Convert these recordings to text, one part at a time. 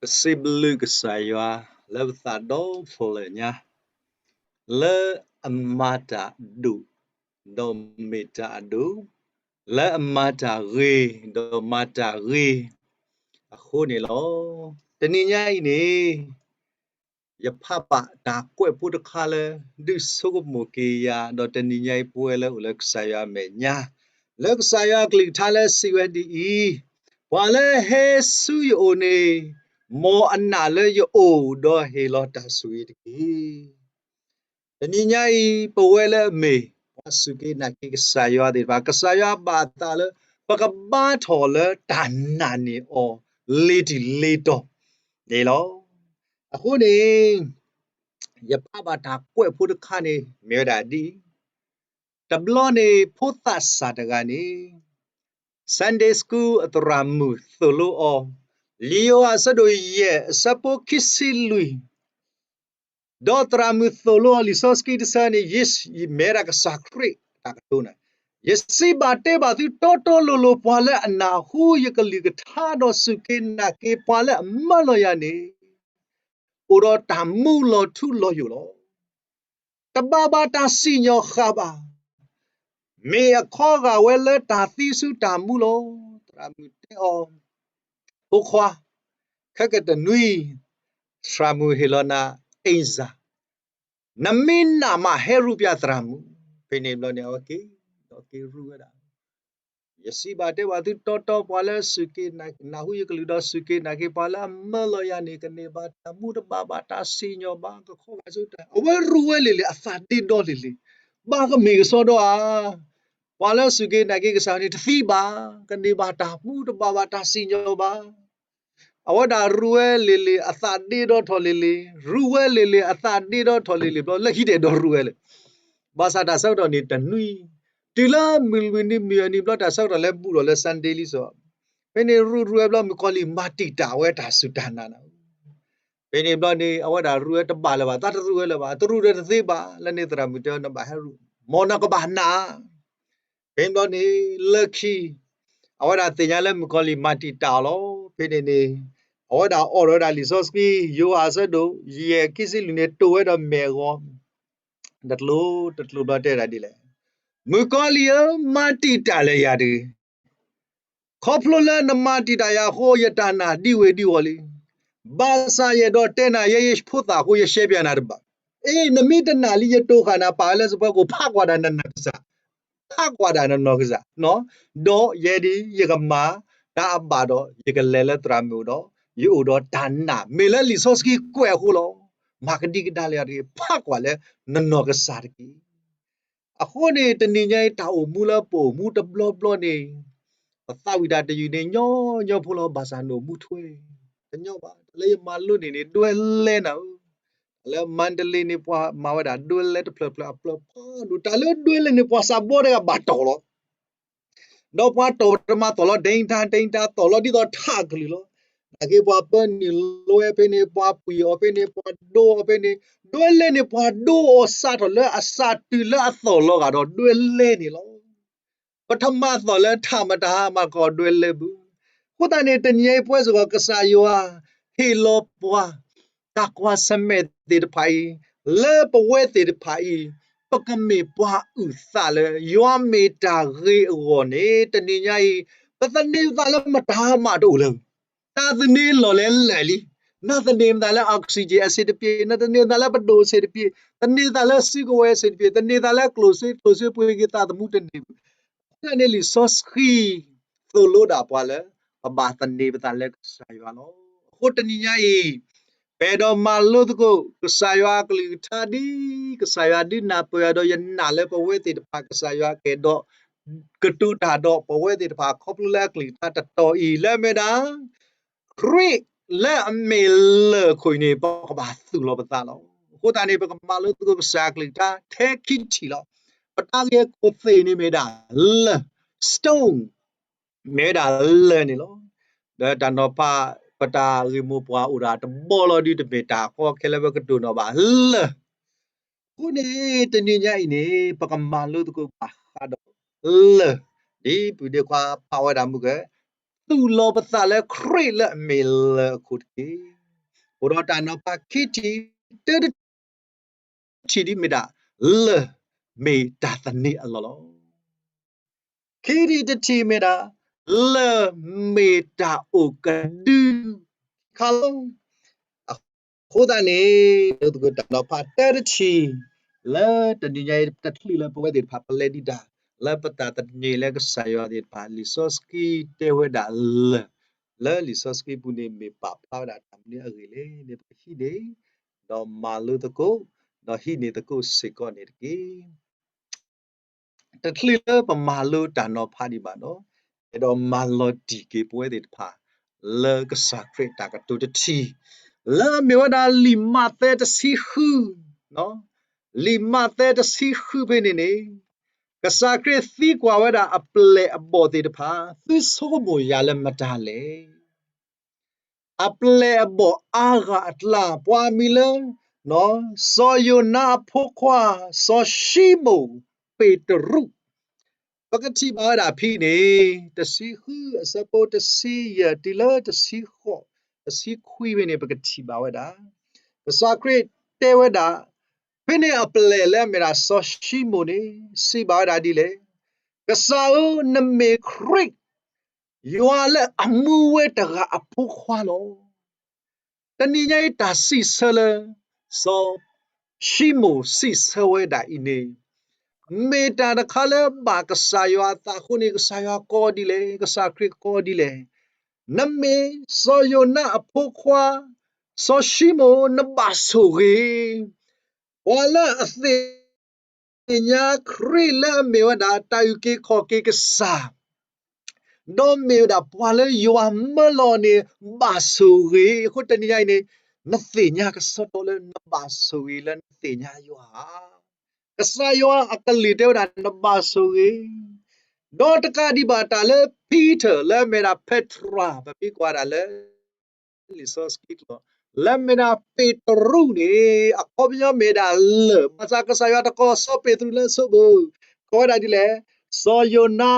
ပစံးဘျုးကစၢ်ယွၤလၢပသးဒီဖျၢၣ်ညါ, လၢအမၤတၢ်ဒိၣ်ဒီးမ့ၢ်တၢ်အဒိၣ်, လၢအမၤတၢ်ဂ့ၤဒီးမၤတၢ်ဂ့ၤအဃိန့ၣ်လီၤ. တနံၤညါအံၤန့ၣ် ယဖးဘၣ်တၢ်ကွဲးဖိတခါလၢ ဒုးဆိကမိၣ်က့ၤယၤ ဒီးတနံၤညါအံၤပဝဲလၢအိၣ်လၢကစၢ်ယွၤအမဲာ်ညါ, လၢကစၢ်ယွၤအကလုၢ်ကထါလၢစံးဝဲဒ်အံၤ, ပှၤလၢဟဲဆူယအိၣ်န့ၣ် မ်အနာ်လၢယအိၣ် ဒီးဟ့ၣ်လီၤတၢ်ဆိၣ်ဂ့ၤတက့ၢ်. တနံၤညါအံၤ ပဝဲလၢအမ့ၢ်ပှၤစူၢ်က့ၤနာ်က့ၤကစၢ်ယွၤသ့ၣ်တဖၣ်, ကစၢ်ယွၤဘၣ်အသးလၢ ပကဘါထီၣ်လၢတၢ်နာ်န့ၢ်အီၤ လ့ၤတံၢ်လ့ၤတီၤန့ၣ်လီၤ. အဃိန့ၣ် ယဖးဘၣ်တၢ်ကွဲးဖိတခါန့ၣ် မ့ၢ်ဝဲဒၣ်ဒ်အံၤ, တဘျီန့ၣ်ဖိသၣ်စၢ်တဂၤန့ၣ် Sunday School အသရၣ်မုၣ်သိၣ်လိအီၤ, လံာ်ယိၤဟၣ်အဆၢဒိၣ်ယဲၢ်အဆၢဖိခံဆံလွံၢ်, ဒီးသရၣ်မုၣ်သိၣ်လိအီၤလံာ်စီဆှံတဆၢန့ၣ် ယ့ၣ်ၡူး မ့ၢ်ဝဲဒၣ်ကစၢ်ခရံာ်တၢ်ကတိၤန့ၣ်, ယစံးဘၣ်တဲဘၣ်သုတီတီလိၤလိၤ ပှၤလၢအနၢ်ဟူယကလုၢ်ကထါဒီးစူၢ်က့ၤနာ်က့ၤ ပှၤလၢအမၢလီၤယၤန့ၣ် အိၣ်ဒီးတၢ်မူလီၤထူလီၤယိာ်လီၤ. တဘၣ်ဘၣ်တၢ်စံၣ်ညီၣ်ဃာ်ဘၣ်, မ့ၢ်အခီဂာ်ဝဲလၢတၢ်သံဆူတၢ်မူလီၤ. သရၣ်မုၣ်တဲအီၤ, ဖိခွါ, ခဲကတနွံ သရၣ်မုၣ်ဟ့ၣ်လီၤနၤ အိမ်စာ, နမ့ၢ်နာ်မးဟဲရူးပျးသရၣ်မုၣ်. ဖဲန့ၣ်ဘျီန့ၣ် အဝဲက့ၤ, ဒီးက့ၤရူးဝဲဒၣ် ယစံးဘၣ်တဲဘၣ်သုတီတီ ပှၤလၢစူၢ်က့ၤနာ်, နၢ်ဟူယကလုၢ်ဒီးစူၢ်က့ၤနာ်က့ၤ ပှၤလၢအမၢလီၤယၤန့ၣ် ကန့ၢ်ဘၣ်တၢ်မူတဘၣ်ဘၣ်တၢ်စံၣ်ညီၣ်ဘၣ် ကခီဂာ်ဆူတၢ်, အဝဲရူးဝဲလံၤလံၤ အသးဒ့ဒီလံၤလံၤ, ဘၣ်ကမ့ၢ်ကစီဒီဧါ. ပှၤလၢစူၢ်က့ၤနာ်က့ၤကစၢ်န့ၣ်တသံဘၣ်, ကန့ၢ်ဘၣ်တၢ်မူတဘၣ်ဘၣ်တၢ်စံၣ်ညီၣ်ဘၣ်. အဝဲဒၣ်ရူးဝဲလံၤလံၤ အသးဒ့ဒီထီၣ်လံၤလံၤ, ရူးဝဲလံၤလံၤ အသးဒ့ဒီထီၣ်လံၤလံၤဘျီ လၢခံတအဲၣ်ဒိးရူးဝဲလဲၣ်. ဘၣ်ဆၣ်တၢ်ဆၢကတီၢ်န့ၣ်တနွံ, တုၤလၢမုၢ်လွံၢ်နံၤမုၢ်အနံၤဘျီ တၢ်ဆၢကတီၢ်လၢဘူးထီၣ်လၢ Sunday လံစ့ၢ်, ဖဲန့ၣ်ရူးရူးဝဲဘျီ မုၣ်ကီၤလံၢ်မၤတံာ်တာ်ဝဲတၢ်စူၢ်တၢ်နာ်န့ၣ် ဖဲန့ၣ်ဘျီန့ၣ် အဝဲဒၣ်ရူးဝဲတဘၣ်လၢၤဘၣ်, သးတရူးဝဲလၢၤဘၣ်, တရူးဒီးတသ့ဘၣ်, လၢန့ၣ်သရၣ်မုၣ်တဲအီၤ နဘၣ်ဟဲရူး, မ်နကဘၣ်နာ်. ဖဲန့ၣ်ဘျီန့ၣ် လၢခံ အဝဲဒၣ်သ့ၣ်ညါလၢမုၣ်ကီၤလံၢ်မၤတံာ်တာ်အီၤလီၤ. ဖဲန့ၣ်န့ၣ် အဝဲဒၣ်အိးထီၣ်ဝဲဒၣ်လံာ်စီဆှံ ယိၤဟၣ်အဆၢဒိၣ်ယဲၢ်ခံဆံလွံၢ်န့ၣ် တိၢ်ဝဲဒီးမဲာ်အဂီၤ တကျိၤတကျိၤဘျီတဲဒၣ်ဒ်လဲၣ်, မုၣ်ကီၤလံၢ်ဧၢ, မၤတံာ်တာ်လၢယၤတဂ့ၤ. ခီဖျိလၢနမၤတံာ်တာ်ယၤအဃိ ယတၢ်နာ်ဒံဝ့ၤဒံဝီၤလံ. ဘၣ်ဆၣ်ယအဲၣ်ဒိးတဲနၤ ယဲယဖိသၣ်အဃိ ယရှဲပၠးနၤတဘၣ်. အ့ နမ့ၢ်တနာ်လံ ယတိၢ်ဃာ်နၤ ပာ်ဝဲလၢစပွဲကိး ဖးကွၢ်ဒၣ်နနၢ်ကစၢ်, ဖးကွၢ်ဒၣ်နနီၢ်ကစၢ်, ဒီးယဲဒၣ်ယကမၤတၢ်အဘၣ်ဒီး ယကလဲၤလၢသရၣ်မုၣ်အအိၣ်ဒီး ယအိၣ်ဒီးတၢ်နာ် မ့ၢ်လၢလံာ်စီဆှံကွဲးအဃိလီၤ. မၤကဒံကဒါလၢယၤတဂ့ၤ, ဖးကွၢ်လၢနနီၢ်ကစၢ်တက့ၢ်. အဃိန့ၣ် တနံၤညါအံၤ တၢ်အိၣ်မူလၢပအိၣ်မူတဘျီဘျီန့ၣ် ပသးဝံၣ်တၢ်တယုၢ်န့ၣ် ညီညီဖိလီၤ. ဘၣ်ဆၣ်နအိၣ်မူထွဲ တညီဘၣ်. တၢ်လၢယမၤလိန့ၢ်န့ၣ် ဒွဲလဲနၤဧၢ, တၢ်လၢမါတလ့န့ၣ် ပှၤမၤဝဲဒၣ်ဒွဲလဲတဖျၢၣ်ဖျၢၣ်အပျၢၤဖးဒိၣ်, တၢ်လၢဒွဲလဲန့ၣ် ပှၤစးဘီတဂၤဘၣ်တီၢ်လီၤ. ဒီးပှၤတီၢ်ပတမၤတီၢ်လီၤ ဒဲတၢ်ဒဲတၢ်တီၢ်လီၤ ဒ်သိးထးကလုာ်လီၤ. နာ်က့ပှၤပၢနုာ်လီၤဝဲဖဲန့ၣ် ပှၤပှံၤအီၤဖဲန့ၣ် ပှၤဒိအီၤဖဲန့ၣ်, ဒွဲလဲန့ၣ် ပှၤဒိအီၤစးထီၣ်လၢအစးတုၤလၢအသီၣ်လီၤဂာ်ဒီး ဒွဲလဲန့ၣ်လီၤ. ပထမၤသီၣ်လၢထးမတၤဟါမးကီးဒွဲလဲဘၣ်. အဃိသတးန့ၣ် တနံၤအံၤပဝဲစ့ၢ်ကီး ကစၢ်ယွၤဟ့ၣ်လီၤပှၤ တၢ်ကွၢ်ဆၢၣ်မဲာ်သ့ၣ်တဖၣ်အံၤ လၢပဝဲသ့ၣ်တဖၣ်အံၤ ပကမ့ၢ်ပှၤအုၣ်သးလၢ ယွၤမ့ၢ်တၢ်ဂ့ၤအဂီၢ်န့ၣ် တနံၤညါအံၤ ပသန့ၤပသးလၢမတၤမးတအိၣ်လၢၤ. တၢ်သန့ၤလီၢ်လဲၤလၢာ်လံ. နသန့ၤပသးလၢ oxygen အဆ့တပ့ၢ်, နသန့ၤပသးလၢပဒိၣ်အဆ့တပ့ၢ်, သန့ၤသးလၢစုကဝဲၤအဆ့တပ့ၢ်, သန့ၤသးလၢကျိၣ်စ့ ကျိၣ်စ့ပှ့ၤက့ၤသးသမူတန့ၢ်ဘၣ်. အဃိသတးန့ၣ်လံာ်စီဆှံသိၣ်လိဒၣ်ပှၤလၢ ပဘၣ်သန့ၤပသးလၢကစၢ်ယွၤလီၤ. အဃိတနံၤညါအံၤ ပအဲၣ်ဒိးမၤလိသကိး ကစၢ်ယွၤအကလုၢ်ကထါဒ် ကစၢ်ယွၤဒုးနၢ်ပၢၢ်ယၤဒီး ယနာ်လၢပဝဲသ့ၣ်တဖၣ် ကစၢ်ယွၤကအဲၣ်ဒိး ကတိၤတၢ်ဒီးပဝဲသ့ၣ်တဖၣ် ခီဖျိလၢအကလုၢ်ကထါတတီၤအံၤ လၢအမ့ၢ်ဒၣ် ခရံာ်လၢအမ့ၢ်လၢၢ်အခိၣ်အံၤန့ၣ် ပကဘၣ်သူၣ်လီၤပသးလီၤ. အဃိသတးန့ၣ် ပကမၤလိသကိးကစၢ်အကလုၢ်ကထါထဲခံထံၣ်လီၤ. ပတၢ်ဂ့ၢ်ခိၣ်သ့ၣ်န့ၣ်မ့ၢ်ဒၣ်လၢၢ် stone မ့ၢ်ဝဲဒၣ်လၢၢ်န့ၣ်လီၤ. ဒီးတၢ်နီၤဖး ပတၢ်ဂ့ၢ်မိၢ်ပှၢ်အိၣ်ဒၣ်တဘီလီၤဒုး တမ့ၢ်တၢ်ကီခဲလၢာ် ပကတိၤနီၣ်ဘၣ်လၢၢ်. အဃိန့ၣ် တနံၤညါအံၤန့ၣ် ပကမၤလိသကိးဘၣ်ဃးဒီးလၢၢ် ဒ်ပုၢ်ဒ့ခွါဖးဝဲဒၣ်မုၢ်က သူၣ်လီၤပသးလၢခရံာ်လၢအမ့ၢ်လၢၢ်အခိၣ်တက့ၢ်. အိၣ်ဒီးတၢ်နီၤဖးခံထံၣ်, တၢတထံၣ်ဒ်မ့ၢ်ဒၣ် လၢၢ်မ့ၢ်တၢ်သန့ၤအလီၢ်လီၤ. ခံထံၣ်တထံၣ်မ့ၢ်ဒၣ် လၢၢ်မ့ၢ်တၢ်အိၣ်ကဒုခါလီၤ. အဃိသတးန့ၣ် ဒိသကိးတၢ်နီၤဖးတၢတထံၣ် လၢတနံၤညါအံၤ တချုးလၢပဝဲသ့ၣ်တဖၣ်ပလဲၤဒံးတၢ် လၢပတၢ်သန့ၤလၢကစၢ်ယွၤသ့ၣ်တဖၣ် လံာ်စီဆှံတဲဝဲဒၣ်လၢၢ် လၢလံာ်စီဆှံပူၤန့ၣ် မ့ၢ်ပာ်ဖျါဝဲဒၣ်တၢ်မနုၤအဂ့ၢ်လဲၣ်န့ၣ် ပကဟံးန့ၢ် ဒီးမၤလိသကိး, ဒီးဟံးန့ၢ်သကိးစ့ၢ်ကီးန့ၣ်တက့ၢ်. တချုးလၢပမၤလိတၢ်နီၤဖးဒံးဘၣ်ဒီး အဲၣ်ဒိးမၤလီၤတံၢ်က့ၤပဝဲသ့ၣ်တဖၣ် လၢကစၢ်ခရံာ်တၢ်ကတိၤတထံၣ် လၢအမ့ၢ်ဝဲဒၣ်လံာ်မးသဲတဆံဃု, လံာ်မးသဲတဆံဃုဖဲန့ၣ်န့ၣ် ကစၢ်ခရံာ်သံကွၢ်ဝဲဒၣ်အပျဲၢ်အဘီၣ်သ့ၣ်တဖၣ် သုဆိကမိၣ်ယၤလၢမတၤလဲၣ်. အပျဲၢ်အဘီၣ်အါဂၤအကျါ ပှၤမံၤလၢ စီၤယိၤနါအဖိခွါ စီၤၡံမိၣ်ပ့းတရူး, ပကထံၣ်ဘၣ်ဝဲဒၣ်ဖဲန့ၣ် တဆံဃုအဆၢဖိတဆံယဲၢ်တုၤလၢတဆံဃိး, တဆံခွံဖဲန့ၣ် ပကထံၣ်ဘၣ်ဝဲဒၣ် ကစၢ်ခရံာ်တဲဝဲဒၣ် ဖဲန့ၣ်အပျဲၢ်လၢအမ့ၢ်ဒၣ်စီၤၡံမိၣ်န့ၣ် စံးဘၣ်ဝဲဒၣ်ဒ်လဲၣ်, ကစၢ်ဧၢ, နမ့ၢ်ခရံာ် ယွၤလၢအမူဝဲတဂၤအဖိခွါလီၤ. တနံၤညါအံၤတၢ်စံးဆၢလၢ စီၤၡံမိၣ်စံးဆၢဝဲဒၣ်အံၤန့ၣ် မ့ၢ်တၢ်တခါလၢဘၣ်ကစၢ်ယွၤအသးအဃိန့ၣ် ကစၢ်ယွၤကိးဒ်လဲၣ်, ကစၢ်ခရံာ်ကိးဒ်လဲၣ်, နမ့ၢ်စီၤယိၤနါအဖိခွါ စီၤၡံမိၣ် နဘၣ်ဆိၣ်ဂ့ၤ, ပှၤလၢအသ့ၣ် သ့ၣ်ညါခရံာ်လၢအမ့ၢ်ဝဲဒၣ် တၢ်အုၣ်က့ၤခီၣ်က့ၤကစၢ်, ဒီးမ့ၢ်ဝဲဒၣ်ပှၤလၢယွၤမၢလီၤန့ၣ် ဘၣ်ဆိၣ်ဂ့ၤ. အဃိတနံၤညါအံၤန့ၣ် နသ့ၣ်ညါကဆၢကတီၢ်လၢနဘၣ်ဆိၣ်ဂ့ၤလၢနသ့ၣ်ညါယွၤဧါ. ကစၢ်ယွၤအကလုၢ်တဲဝဲဒၣ် နဘၣ်ဆိၣ်ဂ့ၤ, ဒီးတကးဒံးဘၣ်တၢ်လၢ Peter လၢအမ့ၢ်ဒၣ် Petra ပမ့ၢ်ကွၢ်ဒၣ်လၢ လံာ်စီဆှံကျိာ် လၢအမ့ၢ်ဒၣ်ပ့းတရူးန့ၣ် အခီပညီမ့ၢ်ဒၣ်လၢၢ်, ဘၣ်ဆၣ်ကစၢ်ယွၤတကိးစီၤပ့းတရူးလၢအဆိးဘၣ်, ကိးဝဲဒၣ်ဒ်လဲၣ်, စီၤယိၤနါ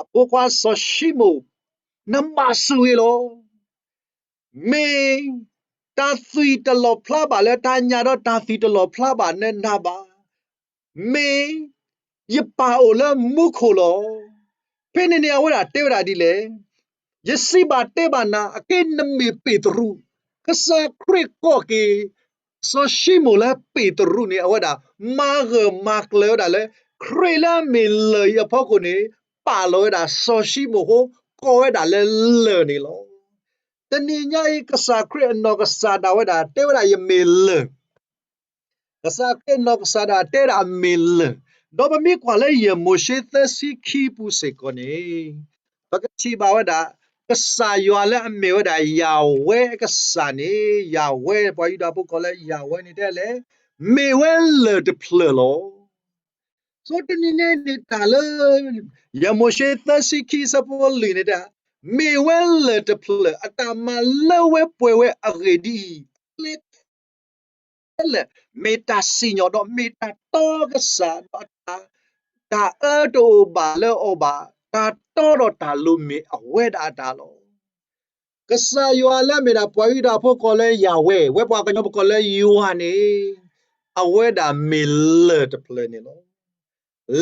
အဖိခွါစီၤၡံမိၣ်, နဘၣ်ဆိၣ်ဂ့ၤလီၤ. မ့ၢ်တၢ်သွံၣ်တလီၣ်ဖျါဘၣ်လၢတၢ်ညၣ်ဒီးတၢ်သွံၣ်တလီၣ်ဖျါဘၣ်နၤဘၣ်. မ့ၢ်ယပၢ်အိၣ်လၢမူခိၣ်လီၤ. ဖဲန့ၣ်န့ၣ်အဝဲဒၣ်တဲဝဲဒၣ်ဒ်လဲၣ်, ယစံးဘၣ်တဲဘၣ်နၤ အက့နမ့ၢ်ပ့းတရူး, ကစၢ်ခရံာ်ကိးက့ၤ စီၤၡံမိၣ်လၢပ့းတရူးန့ၣ် အဝဲဒၣ်မၤဂၢၢ်မၤကျၢၤဝဲဒၣ်လၢ ခရံာ်လၢအမ့ၢ်လၢၢ်အံၤအဖီခိၣ်န့ၣ် ပာ်လီၤဝဲဒၣ်စီၤၡံမိၣ်အဃိ ကိးဝဲဒၣ်လၢလၢၢ်န့ၣ်လီၤ. တနံၤညါအံၤ ကစၢ်ခရံာ်အနီၢ်ကစၢ်ဒၣ်ဝဲဒၣ် တဲဝဲဒၣ်ယမ့ၢ်လၢၢ် ကစၢ်ခရံာ်အနီၢ်ကစၢ်ဒၣ်တဲဒၣ်အမ့ၢ်လၢၢ်, ဒီးပမ့ၢ်ကွၢ်လၢယဲၢ်မိၤၡ့သၢဆံခံပူၤစ့ၢ်ကီးန့ၣ်, ပကထံၣ်ဘၣ်ဝဲဒၣ် ကစၢ်ယွၤလၢအမ့ၢ်ဝဲဒၣ်ယၤဝဲအကစၢ်န့ၣ်, ယၤဝဲ ပှၤယူဒၤဖိကိးလၢယၤဝဲန့ၣ်တဲလဲၣ်, မ့ၢ်ဝဲလၢၢ်တဖျၢၣ်လီၤ. ဆိတနံၤညါအံၤန့ၣ်တၢ်လၢ ယဲၢ်မိၤၡ့သၢဆံခံဆၢဖိလွံၢ်န့ၣ်တဲ, မ့ၢ်ဝဲလၢၢ်တဖျၢၣ် အတၢ်မၤလၢဝဲပှဲၤဝဲအဂ့ၢ်ဒ်အံၤ, အကျဲခဲလၢာ် မ့ၢ်တၢ်စံၣ်ညီၣ်ဒီးမ့ၢ်တၢ်တီကစၢ်ဒီး တၢ်အၢတအိၣ်ဘၣ်လၢအီၤဘၣ်, တၢ်တီဒီးတၢ်လိၤမ့ၢ်အဝဲဒၣ်အတၢ်လီၤ. ကစၢ်ယွၤလၢအမ့ၢ်ဒၣ်ပှၤယူဒၤဖိကိးလၢယၤဝဲ, ဝဲပှၤကညီပကိးလၢယွၤန့ၣ်, အဝဲဒၣ်မ့ၢ်လၢၢ်တဖျၢၣ်န့ၣ်လီၤ.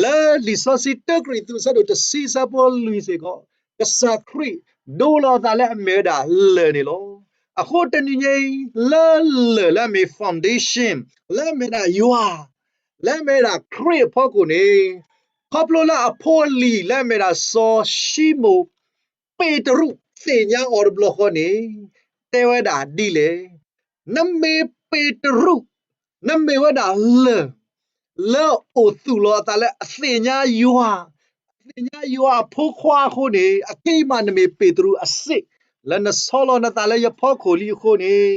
လၢလံာ်စီဆှံတၢကရံၣ်သူးအဆၢဒိၣ်တဆံအဆၢဖိလွံၢ်စ့ၢ်ကီး, ကစၢ်ခရံာ်ဒိလီၤအသးလၢအမ့ၢ်ဝဲဒၣ်လၢၢ်န့ၣ်လီၤ. အဃိတနံၤညါအံၤ လၢလၢၢ်လၢအမ့ၢ် foundation လၢအမ့ၢ်ဒၣ်ယွၤ, လၢအမ့ၢ်ဒၣ်ခရံာ်အဖီခိၣ်န့ၣ်, ခီဖျိလၢအဖိအလံၤလၢအမ့ၢ်ဒၣ်စီၤၡံမိၣ် ပ့းတရူးသ့ၣ်ညါအီၤတဘျီဃီန့ၣ်, တဲဝဲဒၣ်ဒ်လဲၣ်, နမ့ၢ်ပ့းတရူး, နမ့ၢ်ဝဲဒၣ်လၢၢ် လၢအအိၣ်သူၣ်လီၤအသးလၢအသ့ၣ်ညါယွၤ, အသ့ၣ်ညါယွၤအဖိခွါအဃိန့ၣ်, အက့မးနမ့ၢ်ပ့းတရူးအစ့ၣ်, လၢနဆီလီၤနသးလၢယဖီခိၣ်လံအဃိန့ၣ်,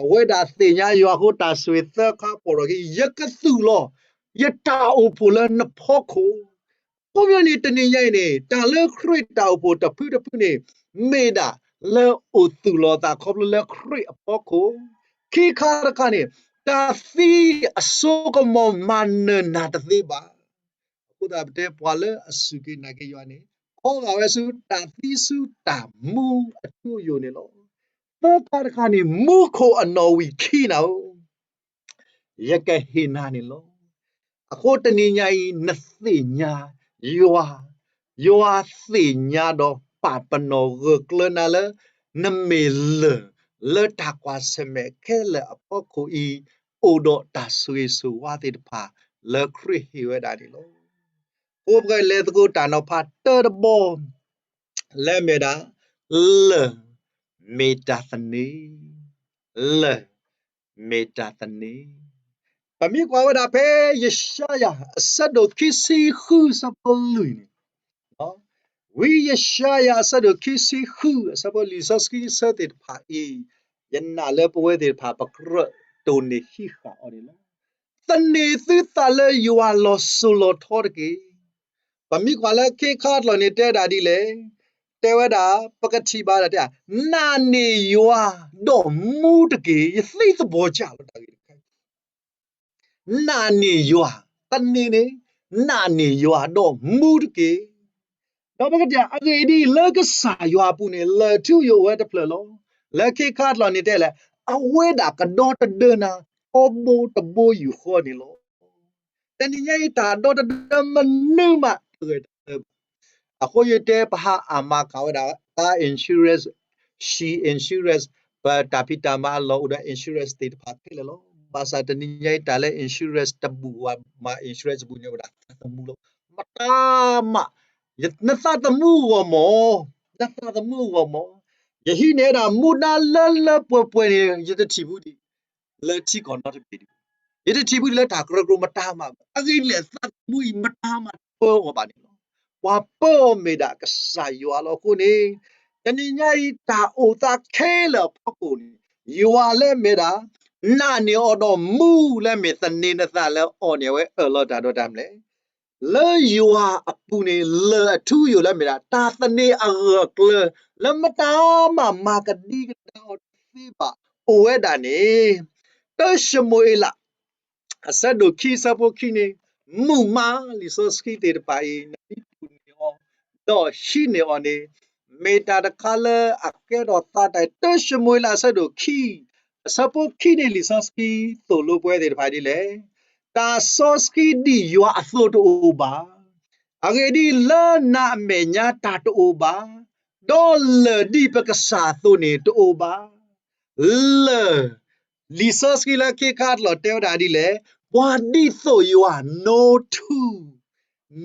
အဝဲဒၣ်သ့ၣ်ညါယွၤအဃိ တၢ်ဆိၣ်ဂ့ၤသၢခါပိာ်ထီၣ်က့ၤ, ယကသူၣ်လီၤ ယတၢ်အိၣ်ဖှိၣ်လၢနဖီခိၣ်. အခီပညီန့ၣ် တနံၤညါအံၤန့ၣ် တၢ်လၢခရံာ်တၢ်အိၣ်ဖှိၣ်တဖုတဖုန့ၣ် မ့ၢ်ဒၣ်လၢအိၣ်သူၣ်လီၤသးခီဖျိလၢခရံာ်အဖီခိၣ်, ခံခါတခါန့ၣ် တၢ်သံအစိကမီၤမၤနၢၤနၤတသ့ဘၣ်. အဃိသတးပတဲပှၤလၢအစူၢ်က့ၤနာ်က့ၤယွၤန့ၣ် ခီဂာ်ဝဲဆူတၢ်သံဆူတၢ်မူအထူအယိာ်န့ၣ်လီၤ. ဒီးသၢခါတခါန့ၣ် မူခိၣ်အနီၣ်ဝံာ်ခံနၤဧၢ, ယကဟ့ၣ်နၤန့ၣ်လီၤ. အဃိတနံၤညါအံၤ နသ့ၣ်ညါယွၤ, ယွၤသ့ၣ်ညါဒီးပာ်ပနီၣ်ဂၢၢ်ကျၢၤနၤလၢ နမ့ၢ်လၢၢ်လၢတၢ်ကွၢ်ဆၢၣ်မဲာ်ခဲလၢာ်အဖီခိၣ်အံၤ အိၣ်ဒီးတၢ်ဆိၣ်ဂ့ၤဆိၣ်ဝါသ့ၣ်တဖၣ် လၢခရံာ်ဟ့ၣ်ဝဲဒၣ်န့ၣ်လီၤ. အဃိပကလဲၤသကိးတၢ်နီၤဖးတၢတဘီ လၢအမ့ၢ်ဒၣ် လၢၢ်မ့ၢ်တၢ်သန့ၤ, လၢၢ်မ့ၢ်တၢ်သန့ၤ. ပမ့ၢ်ကွၢ်ဝဲဒၣ်ဖဲယၡါယၤ အဆၢဒိၣ်ခံဆံဃု အဆၢဖိလွံၢ်န့ၣ်, ဝံယၡါယၤ အဆၢဒိၣ်ခံဆံဃု အဆၢဖိလွံၢ် လံာ်စီဆှံအဆၢသ့ၣ်တဖၣ်အံၤ, ယနာ်လၢပဝဲသ့ၣ်တဖၣ် ပကြၢးတိၢ်န့ၢ်ဟံးဃာ်အီၤန့ၣ်လီၤ. သန့ၤသုသးလၢယွၤလီၤစိၤလီၤထီတက့ၢ်. ပမ့ၢ်ကွၢ်လၢခ့ခါတလီၢ်န့ၣ် တဲဒၣ်ဒ်လဲၣ်, တဲဝဲဒၣ် ပကထံၣ်ဘၣ်ဒၣ်တဲ, နာ်န့ၢ်ယွၤဒီးမူတက့ၢ်. ယသံသဘီကၢ်လီၤတၢ်ဂ့ၢ်တခါ နာ်န့ၢ်ယွၤ, သန့ၤန့ၣ်, နာ်န့ၢ်ယွၤဒီးမူတက့ၢ်. ဒီးပကတဲအဂ့ၢ်ဒ်အံၤ, လၢကစၢ်ယွၤအပူၤန့ၣ် လၢၢ်ထူယိာ်ဝဲတဖျၢၣ်လီၤ. လၢခ့ခါတလီၢ်န့ၣ်တဲလဲၣ်, အဝဲဒၣ်ကဒီတဒၢနၤ ထီဘိတဘိယူၢ်ဃီန့ၣ်လီၤ. တနံၤညါအံၤ တၢ်ဒီတဒၢမနုၤမးတဂဲၤတၢ်လၢဘၣ်. အဃိယတဲပဟးအမၤကၤဝဲဒၣ် car insurance, ဆံ insurance, ပတၢ်ဖံးတၢ်မၤအလီၢ်အိၣ်ဒီး insurance သ့ၣ်တဖၣ်ခဲလၢာ်လီၤ. ဘၣ်ဆၣ်တနံၤညါအံၤ တၢ်လၢ insurance တဘူၣ်ဝဲမး insurance တဘူၣ်န့ၣ်ဝဲဒၣ်သးသမူလီၤ. မတၤမး, နသးသမူအဂီၢ်မး, နသးသမူအဂီၢ်မး, ယဟံးန့ၢ်ဝဲဒၣ်မူဒါလၢလၢပှဲၤပှဲၤန့ၣ် ယတထံၣ်ဘူးဒံး လၢထံကီၢ်နီတဘ့ၣ်ဒံး, ယတထံၣ်ဘူးဒံးလၢတၢ်ကရၢကရိမတၤမးဘၣ်. အဂ့ၢ်ဒ်လဲၣ် သးသမူအံၤမတၤမးတပၢအီၤဘၣ်န့ၣ်လီၤ. ပှၤပၢအီၤမ့ၢ်ဒၣ်ကစၢ်ယွၤလီၤ. အဃိန့ၣ် တနံၤညါအံၤ တၢ်အိၣ်သးခဲလၢာ်အဖီခိၣ်န့ၣ် ယွၤလၢအမ့ၢ်ဒၣ် နာ်န့ၢ်အီၤဒီးမူလၢအမ့ၢ်သန့ၤနသးလၢအီၤန့ၣ် အဝဲအၢၣ်လီၤတၢ်ဒီးတၢ်မနုၤလဲၣ် လၢယွၤအပူၤန့ၣ် လၢၢ်အထူယိာ်လၢအမ့ၢ်ဒၣ် တၢ်သန့ၤအဂၢၢ်အကျၢၤ လၢမတၤမးမၤကဒံကဒါအီၤတသ့ဘၣ် အိၣ်ဝဲဒၣ်န့ၣ်, တၢၡမူၤအ့လး အဆၢဒိၣ်ခံ အဆၢဖိခံန့ၣ်, မုၢ်မး လံာ်စီဆှံသ့ၣ်တဖၣ်အံၤ နမ့ၢ်တူၢ်န့ၢ်အီၤ ဒီးဟံးန့ၢ်အီၤန့ၣ်, မ့ၢ်တၢ်တခါလၢအကဲထီၣ်သးတၢ် တၢၡမူၤအ့လး အဆၢဒိၣ်ခံ အဆၢဖိခံန့ၣ် လံာ်စီဆှံသိၣ်လိပဝဲသ့ၣ်တဖၣ်ဒ်လဲၣ်, တၢ်စီဆှံဒ်ယွၤအသိးတအိၣ်ဘၣ်. အဂ့ၢ်ဒ်အံၤ, လၢနၤအမဲာ်ညါတၢ်တအိၣ်ဘၣ်, ဒီးလၢၢ်ဒ်ပကစၢ်အသိးန့ၣ်တအိၣ်ဘၣ်. လၢၢ်, လံာ်စီဆှံလၢခ့ခါတလီၢ်တဲဝဲဒၣ်ဒ်လဲၣ်, ပှၤဒ်သိးယွၤ no two,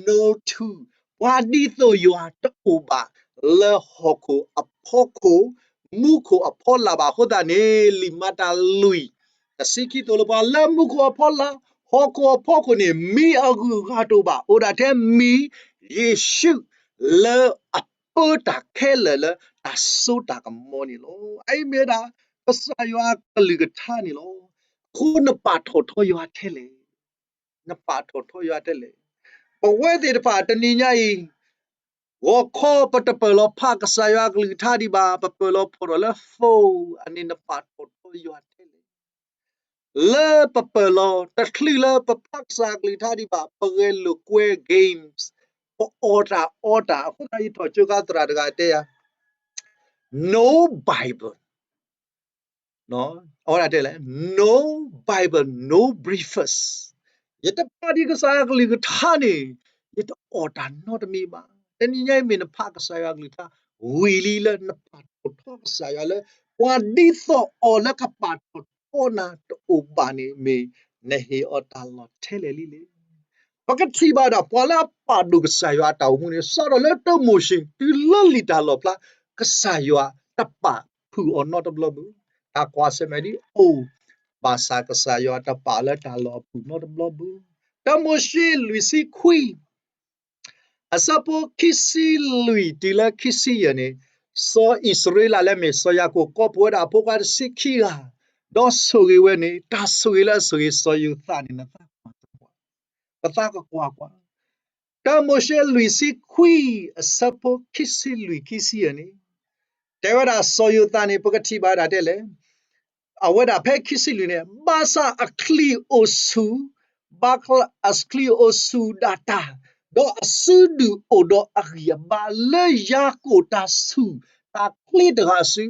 no two, ပှၤဒ်သိးယွၤတအိၣ်ဘၣ် လၢဟီၣ်ခိၣ်အဖီခိၣ်, မူခိၣ်အဖီလာ်ဘၣ်. အဃိသတးန့ၣ် လံာ်မၤတၢ်လွံၢ် တဆံခံသိၣ်လိပှၤ လၢမူခိၣ်အဖီလာ်, ဟီၣ်ခိၣ်အဖီခိၣ်န့ၣ် မံၤအဂုၤအဂၤတအိၣ်ဘၣ်, အိၣ်ဒၣ်ထဲမံၤ, ယ့ၣ်ၡူး, လၢအပၢတၢ်ခဲလၢာ်လၢတၢ်စိတၢ်ကမီၤန့ၣ်လီၤ. အအံၤမ့ၢ်ဝဲဒၣ် ကစၢ်ယွၤအကလုၢ်ကထါန့ၣ်လီၤ. အဃိနပာ်ထီၣ်ထီယွၤထဲလဲၣ်, နပာ်ထီၣ်ထီယွၤထဲလဲၣ်. ပဝဲသ့ၣ်တဖၣ်တနံၤညါအံၤ ဂီၤခီပတပၢၢ်လီၤဖးကစၢ်ယွၤအကလုၢ်ကထါဒံးဘၣ်, ပပၢၢ်လီၤဖီၣ်ထီၣ်လၢ phone အန့ၣ် နပာ်ထီၣ်ထီယွၤထဲလဲၣ်. လၢပပၢၢ်လီၤ တချုးလၢပဖးကစၢ်ယွၤအကလုၢ်ကထါဒံးဘၣ်, ပဂဲၤလိာ်ကွဲ games, ပအီၣ်တၢ်အီတၢ်, အဃိသတးယထီၣ်ကၠိကါသရၣ်တဂၤတဲယၤ No Bible, အဝဲဒၣ်တဲလဲၣ်, No Bible, no breakfast. ယတဖးဒံးကစၢ်ယွၤကလုၢ်ကထါန့ၣ် ယတအီၣ်တၢ်နီတမံၤဘၣ်. တနံၤညါအံၤမ့ၢ်နဖးကစၢ်ယွၤကလုၢ်ကထါ ဝံၤလံလၢနပာ်ထီၣ်ထီကစၢ်ယွၤလၢ ပှၤဒ်သိးအီၤလၢကပာ်ထီၣ်ထီနၤတအိၣ်ဘၣ်န့ၣ် မ့ၢ်နဟ့ၣ်အီၤတၢ်လီၢ်ထဲလဲၣ်လံလဲၣ်. ပကထံၣ်ဘၣ်ဒၣ် ပှၤလၢအပာ်ဒိၣ်ကစၢ်ယွၤအတၢ်အိၣ်မူန့ၣ် စးထီၣ်လၢတၢမိၤၡ့ တုၤလၢလံာ်တၢ်လီၣ်ဖျါ, ကစၢ်ယွၤတပာ်ဖုၣ်အီၤနီတဘျီဘၣ်. တၢ်ကွၢ်ဆၢၣ်မဲာ်ဒ်အိၣ်, ဘၣ်ဆၣ်ကစၢ်ယွၤတပာ်လၢတၢ်လီၢ်အပူၤနီတဘျီဘၣ်. တၢမိၤၡ့လွံၢ်ဆံခွံ အဆၢဖိခံဆံလွံၢ်တုၤလၢခံဆံယဲၢ်န့ၣ်, စီၤအံၣ်စရ့လးလၢမ့ၢ်စီၤယၤကိာ် ကိးဖှိၣ်ဝဲဒၣ်အဖိခွါတဆံခံဂၤ, ဒီးဆိၣ်ဂ့ၤဝဲန့ၣ်, တၢ်ဆိၣ်ဂ့ၤလၢအဆိၣ်ဂ့ၤစီၤယိၤသးန့ၣ် နသးကွၢ်ကွၢ်, ပသးကကွၢ်ကွၢ်. တၢမိၤၡ့လွံၢ်ဆံခွံ အဆၢဖိခံဆံလွံၢ်ခံဆံယဲၢ်န့ၣ်, တဲဝဲဒၣ်စီၤယိၤသးန့ၣ် ပကထံၣ်ဘၣ်ဝဲဒၣ်တဲလဲၣ် အဝဲဒၣ်ဖဲခံဆံလွံၢ်န့ၣ်, ဘၣ်ဆၣ်အချံၣ်အိၣ်ဆူၣ်, ဘၣ်ဆၣ်အချံၣ်အိၣ်ဆူၣ်ဒၣ်တၢ်, ဒီးအစုဒုၣ်အိၣ်ဒီးအဂံၢ်အဘါလၢယၤကိာ်တၢ်ဆူၣ်တၢ်ချ့တဂၤစု,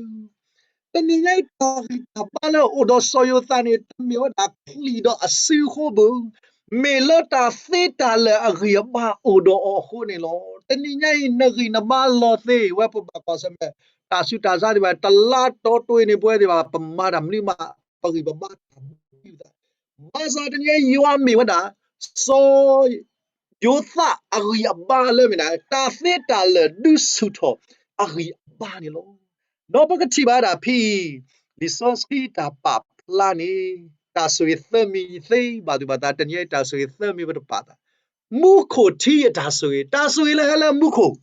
တနံၤညါအံၤတၢ်ဂံၢ်တၢ်ဘါလၢအိၣ်ဒီးစီၤယိၤသးန့ၣ် တမ့ၢ်ဝဲဒၣ်ချံးဒီးအစုအဃိဘၣ်, မ့ၢ်လၢတၢ်သ့တၢ်လၢအဂံၢ်အဘါအိၣ်ဒီးအီၤအဃိန့ၣ်လီၤ. တနံၤညါအံၤ နဂံၢ်နဘါလီၤသ့ဝဲ ပဘၣ်ကွၢ်ဆၢၣ်မဲာ် တၢ်ဆူးတၢ်ဆါသ့ၣ်တဖၣ် တလါတီတီန့ၣ် ပဝဲသ့ၣ်တဖၣ် ပမၤတၢ်မနုၤမး ပဂံၢ်ပဘါတၢ်ဘၣ်သး ဘၣ်ဆၣ်တနံၤညါအံၤ ယွၤမ့ၢ်ဝဲဒၣ် စီၤယိၤသးအဂံၢ်အဘါလၢမ့ၢ်ဒၣ် တၢ်သ့တၢ်လၢာ်ဒုးဆူၣ်ထီၣ်အဂံၢ်အဘါန့ၣ်လီၤ. ဒီးပကထံၣ်ဘၣ်ဒၣ်ဖဲအံၤ လံာ်စီဆှံတၢ်ပာ်ဖျါန့ၣ် တၢ်ဆိၣ်ဂ့ၤသၢမံၤသ့ဘၣ်သူၣ်ဘၣ်သး တနံၤညါအံၤတၢ်ဆိၣ်ဂ့ၤသၢမံၤပတပာ်သး, မူခိၣ်ထံအတၢ်ဆိၣ်ဂ့ၤ, တၢ်ဆိၣ်ဂ့ၤလၢဟဲလၢမူခိၣ်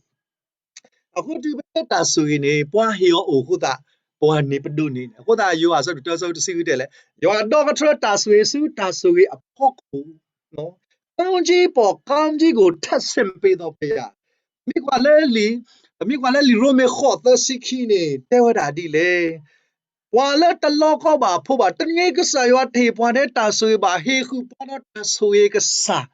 အဃိတုၤဖဲတၢ်ဆိၣ်ဂ့ၤန့ၣ် ပှၤဟ့ၣ်အီၤအိၣ်အဃိသတး ပှၤန့ၣ်ပဒိးန့ၢ်န့ၣ် အဃိသတးယိၤဟၣ်အဆၢဒိၣ်တၢ အဆၢဖိတဆံဃုတဲလဲၣ်, ယွၤဒီကထၢတၢ်ဆိၣ်ဂ့ၤဆူတၢ်ဆိၣ်ဂ့ၤအဖီခိၣ်, ကောင်းကြီးပေါ်ကောင်းကြီးကို ထပ်ဆင့်ပေးသောဘုရား, မ့ၢ်ကွၢ်လၢလံာ်, ပမ့ၢ်ကွၢ်လၢလံာ်ရိမ့ၤဃိးသၢဆံခံန့ၣ် တဲဝဲဒၣ်ဒ်လဲၣ် ပှၤလၢတလီကီဘၣ်အဖိဘၣ် တနံၤညါအံၤကစၢ်ယွၤတဟ့ၣ်ပှၤထဲတၢ်ဆိၣ်ဂ့ၤဘၣ် ဟ့ၣ်ဃုာ်ပှၤဒီးတၢ်ဆိၣ်ဂ့ၤကစၢ်,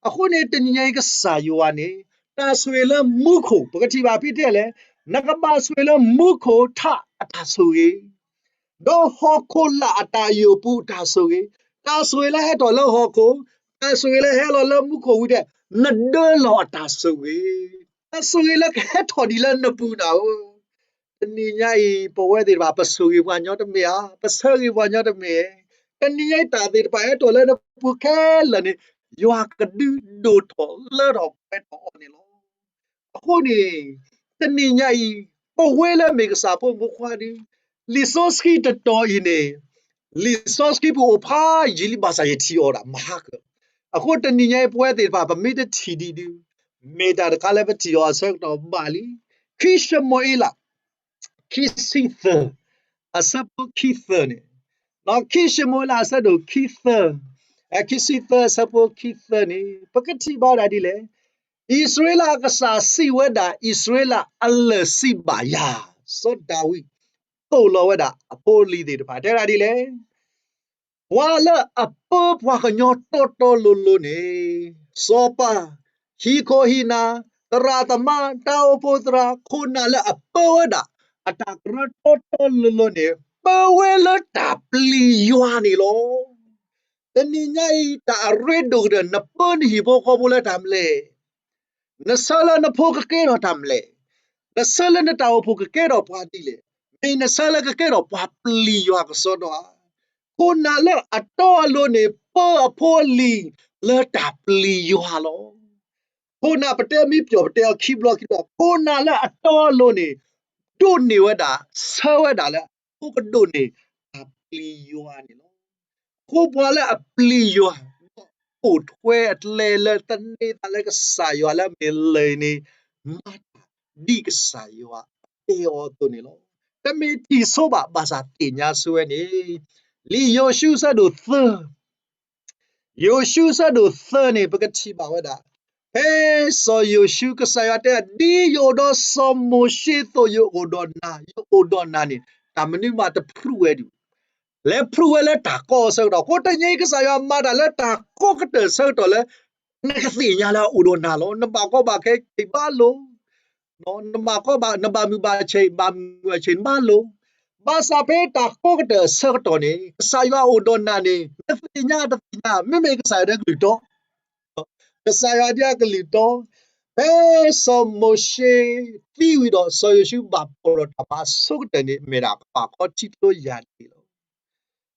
အဃိန့ၣ်တနံၤညါအံၤကစၢ်ယွၤန့ၣ် တၢ်ဆိၣ်ဂ့ၤလၢမူခိၣ် ပကထံၣ်ဘၣ်ဖဲတဲလဲၣ်, နကဘၣ်ဆိၣ်ဂ့ၤလၢမူခိၣ်ထးအတၢ်ဆိၣ်ဂ့ၤ ဒီးဟီၣ်ခိၣ်လာ်အတၢ်ယိာ်ပူၤအတၢ်ဆိၣ်ဂ့ၤ, တၢ်ဆိၣ်ဂ့ၤလၢဟဲထီၣ်လၢဟီၣ်ခိၣ်, တၢ်ဆိၣ်ဂ့ၤလၢဟဲလီၤလၢမူခိၣ်ဝံၤဒီး နဒၢလီၤအတၢ်ဆိၣ်ဂ့ၤ, တၢ်ဆိၣ်ဂ့ၤလၢကဟဲထီၣ်ဒံးလၢနပူၤနၤဧၢ, တနံၤညါအံၤ ပဝဲသ့ၣ်တဖၣ် ပဆိၣ်ဂ့ၤပှၤညီတမ့ၢ်ဧါ, ပဆၢဂ့ၤပှၤညီတမ့ၢ်ဧါ, တနံၤညါအံၤတၢ်သ့ၣ်တဖၣ်ဟဲထီၣ်လၢနပူၤခဲလၢာ်န့ၣ် ယွၤကဒုးဒိၣ်ထီၣ်လၢထီၣ်ပှဲၤထီၣ်အီၤန့ၣ်လီၤ. အဃိန့ၣ် တနံၤညါအံၤ ပဝဲလၢမ့ၢ်ကစၢ်ဖိမုၣ်ဖိခွါဒီး လံာ်စီဆှံတတီၤအံၤန့ၣ် လံာ်စီဆှံပအိၣ်ဖးယံာ်လံဘၣ်ဆၣ်ယထံၣ်အီၤဒၣ်မဟါကၢ, အဃိတနံၤညါအံၤ ပဝဲသ့ၣ်တဖၣ် ပမ့ၢ်တထံၣ်ဒံးဒုး မ့ၢ်တၢ်တခါလၢပထံၣ်အီၤအဆၢကတီၢ်ဘၣ်လံ. ခံၡမူၤအ့လး ခံဆံသၢ အဆၢဖိခံသၢန့ၣ်, ခံၡမူၤအ့လးအဆၢဒိၣ်ခံသၢ, ခံဆံသၢအဆၢဖိခံသၢန့ၣ် ပကထံၣ်ဘၣ်ဒၣ်ဒ်လဲၣ်, အံၣ်စရ့လးအကစၢ်စံးဝဲဒၣ် အံၣ်စရ့လးအလၢၢ်စံးဘၣ်ယၤ, စီၤဒၤဝံးသိၣ်လီၤဝဲဒၣ်အဖိအလံၤသ့ၣ်တဖၣ် တဲဒၣ်ဒ်လဲၣ် ပှၤလၢအပၢပှၤကညီတီတီလိၤလိၤန့ၣ်, စီၤပၤ, ဟံၣ်ခိၣ်ဟံၣ်နၢ်, သရၣ်သမါ, တၢ်အိၣ်ဖှိၣ်သရၣ်, ခိၣ်နၢ်လၢအပၢဝဲဒၣ် အတၢ်ကရၢတီတီလိၤလိၤန့ၣ် ပၢဝဲလၢတၢ်ပျံၤယွၤန့ၣ်လီၤ. တနံၤညါအံၤ တၢ်အရ့ဒိၣ်ကတၢၢ် နပၢနဟံၣ်ဖိဃီဖိလၢတၢ်မနုၤလဲၣ် နဆၢလၢနဖိကကဲထီၣ်တၢ်မနုၤလဲၣ်, နဆၢလၢနတၢ်အိၣ်ဖှိၣ်ကကဲထီၣ်ပှၤဒ်လဲၣ်, မ့ၢ်နဆၢလၢကကဲထီၣ်ပှၤပျံၤယွၤကစီဒီဧါ. ခိၣ်နၢ်လၢအတီအလိၤန့ၣ် ပၢအဖိအလံၤလၢတၢ်ပျံၤယွၤလီၤ. ခိၣ်နၢ်ပတဲမ့ၢ်ပျီၣ် ပတဲအီၤခံဘျီခံဘျီ, ခိၣ်နၢ်လၢအတီအလိၤန့ၣ် ဒိးန့ၢ်ဝဲဒၣ် ဆၢဝဲဒၣ်လၢ အဖိကဒိးန့ၢ်တၢ်ပျံၤယွၤန့ၣ်လီၤ. အဃိပှၤလၢအပျံၤယွၤ ဒီးအိၣ်ထွဲအကျဲလၢသန့ၤသးလၢကစၢ်ယွၤလၢအမ့ၢ်လၢၢ်န့ၣ် မၤတၢ်ဒ်ကစၢ်ယွၤတဲအီၤအသိးန့ၣ်လီၤ. တမ့ၢ်ထံၣ်ဆိဘၣ် ဘၣ်ဆၣ်သ့ၣ်ညါဆိဝဲန့ၣ် လံာ်ယိၤၡူအဆၢဒိၣ်သၢ ယိၤၡူအဆၢဒိၣ်သၢန့ၣ် ပကထံၣ်ဘၣ်ဝဲဒၣ် ဖဲစီၤယိၤၡူ ကစၢ်ယွၤတဲ ဒ်ယအိၣ်ဒီးစီၤမိၤၡ့အသိး ယအိၣ်ဒီးနၤ, ယအိၣ်ဒီးနၤန့ၣ် တၢ်မနုၤမးတဖုးဝဲဒံး, လဲၤဖုးဝဲလၢတၢ်ကီအဆၢကတီၢ်, အဃိတနံၤအံၤကစၢ်ယွၤမၤတၢ်လၢတၢ်ကီကတၢၢ်အဆၢကတီၢ်လၢ နကသ့ၣ်ညါလၢအအိၣ်ဒီးနၤလီၤ. နဘၣ်ကီဘၣ်ခဲက့ၤဘၣ်လိာ် နဘၣ်ကီဘၣ် နဘၣ်မုာ်ဘၣ်ဆဲး ဘၣ်မုာ်ဘၣ်ဆဲးနဘၣ်လိာ်, ဘၣ်ဆၣ်ဖဲတၢ်ကီကတၢၢ်အဆၢကတီၢ်န့ၣ် ကစၢ်ယွၤအိၣ်ဒီးနၤန့ၣ် နသ့ၣ်ညါတသ့ၣ်ညါ မ့မ့ၢ်ကစၢ်ယွၤဒၣ်ကလုၢ်တီ, ကစၢ်ယွၤဒၣ်ကလုၢ်တီ, ဖဲစီၤမိၤၡ့သံဝံၤဒီး စီၤယိၤၡူဘၣ်ဖှီၣ်ဒီးတၢ်မၤအဆိကတၢၢ်န့ၣ် မ့ၢ်ဒၣ်ကဘၣ်ကီထံကျိယၢ်ဒ့ၣ်လီၤ.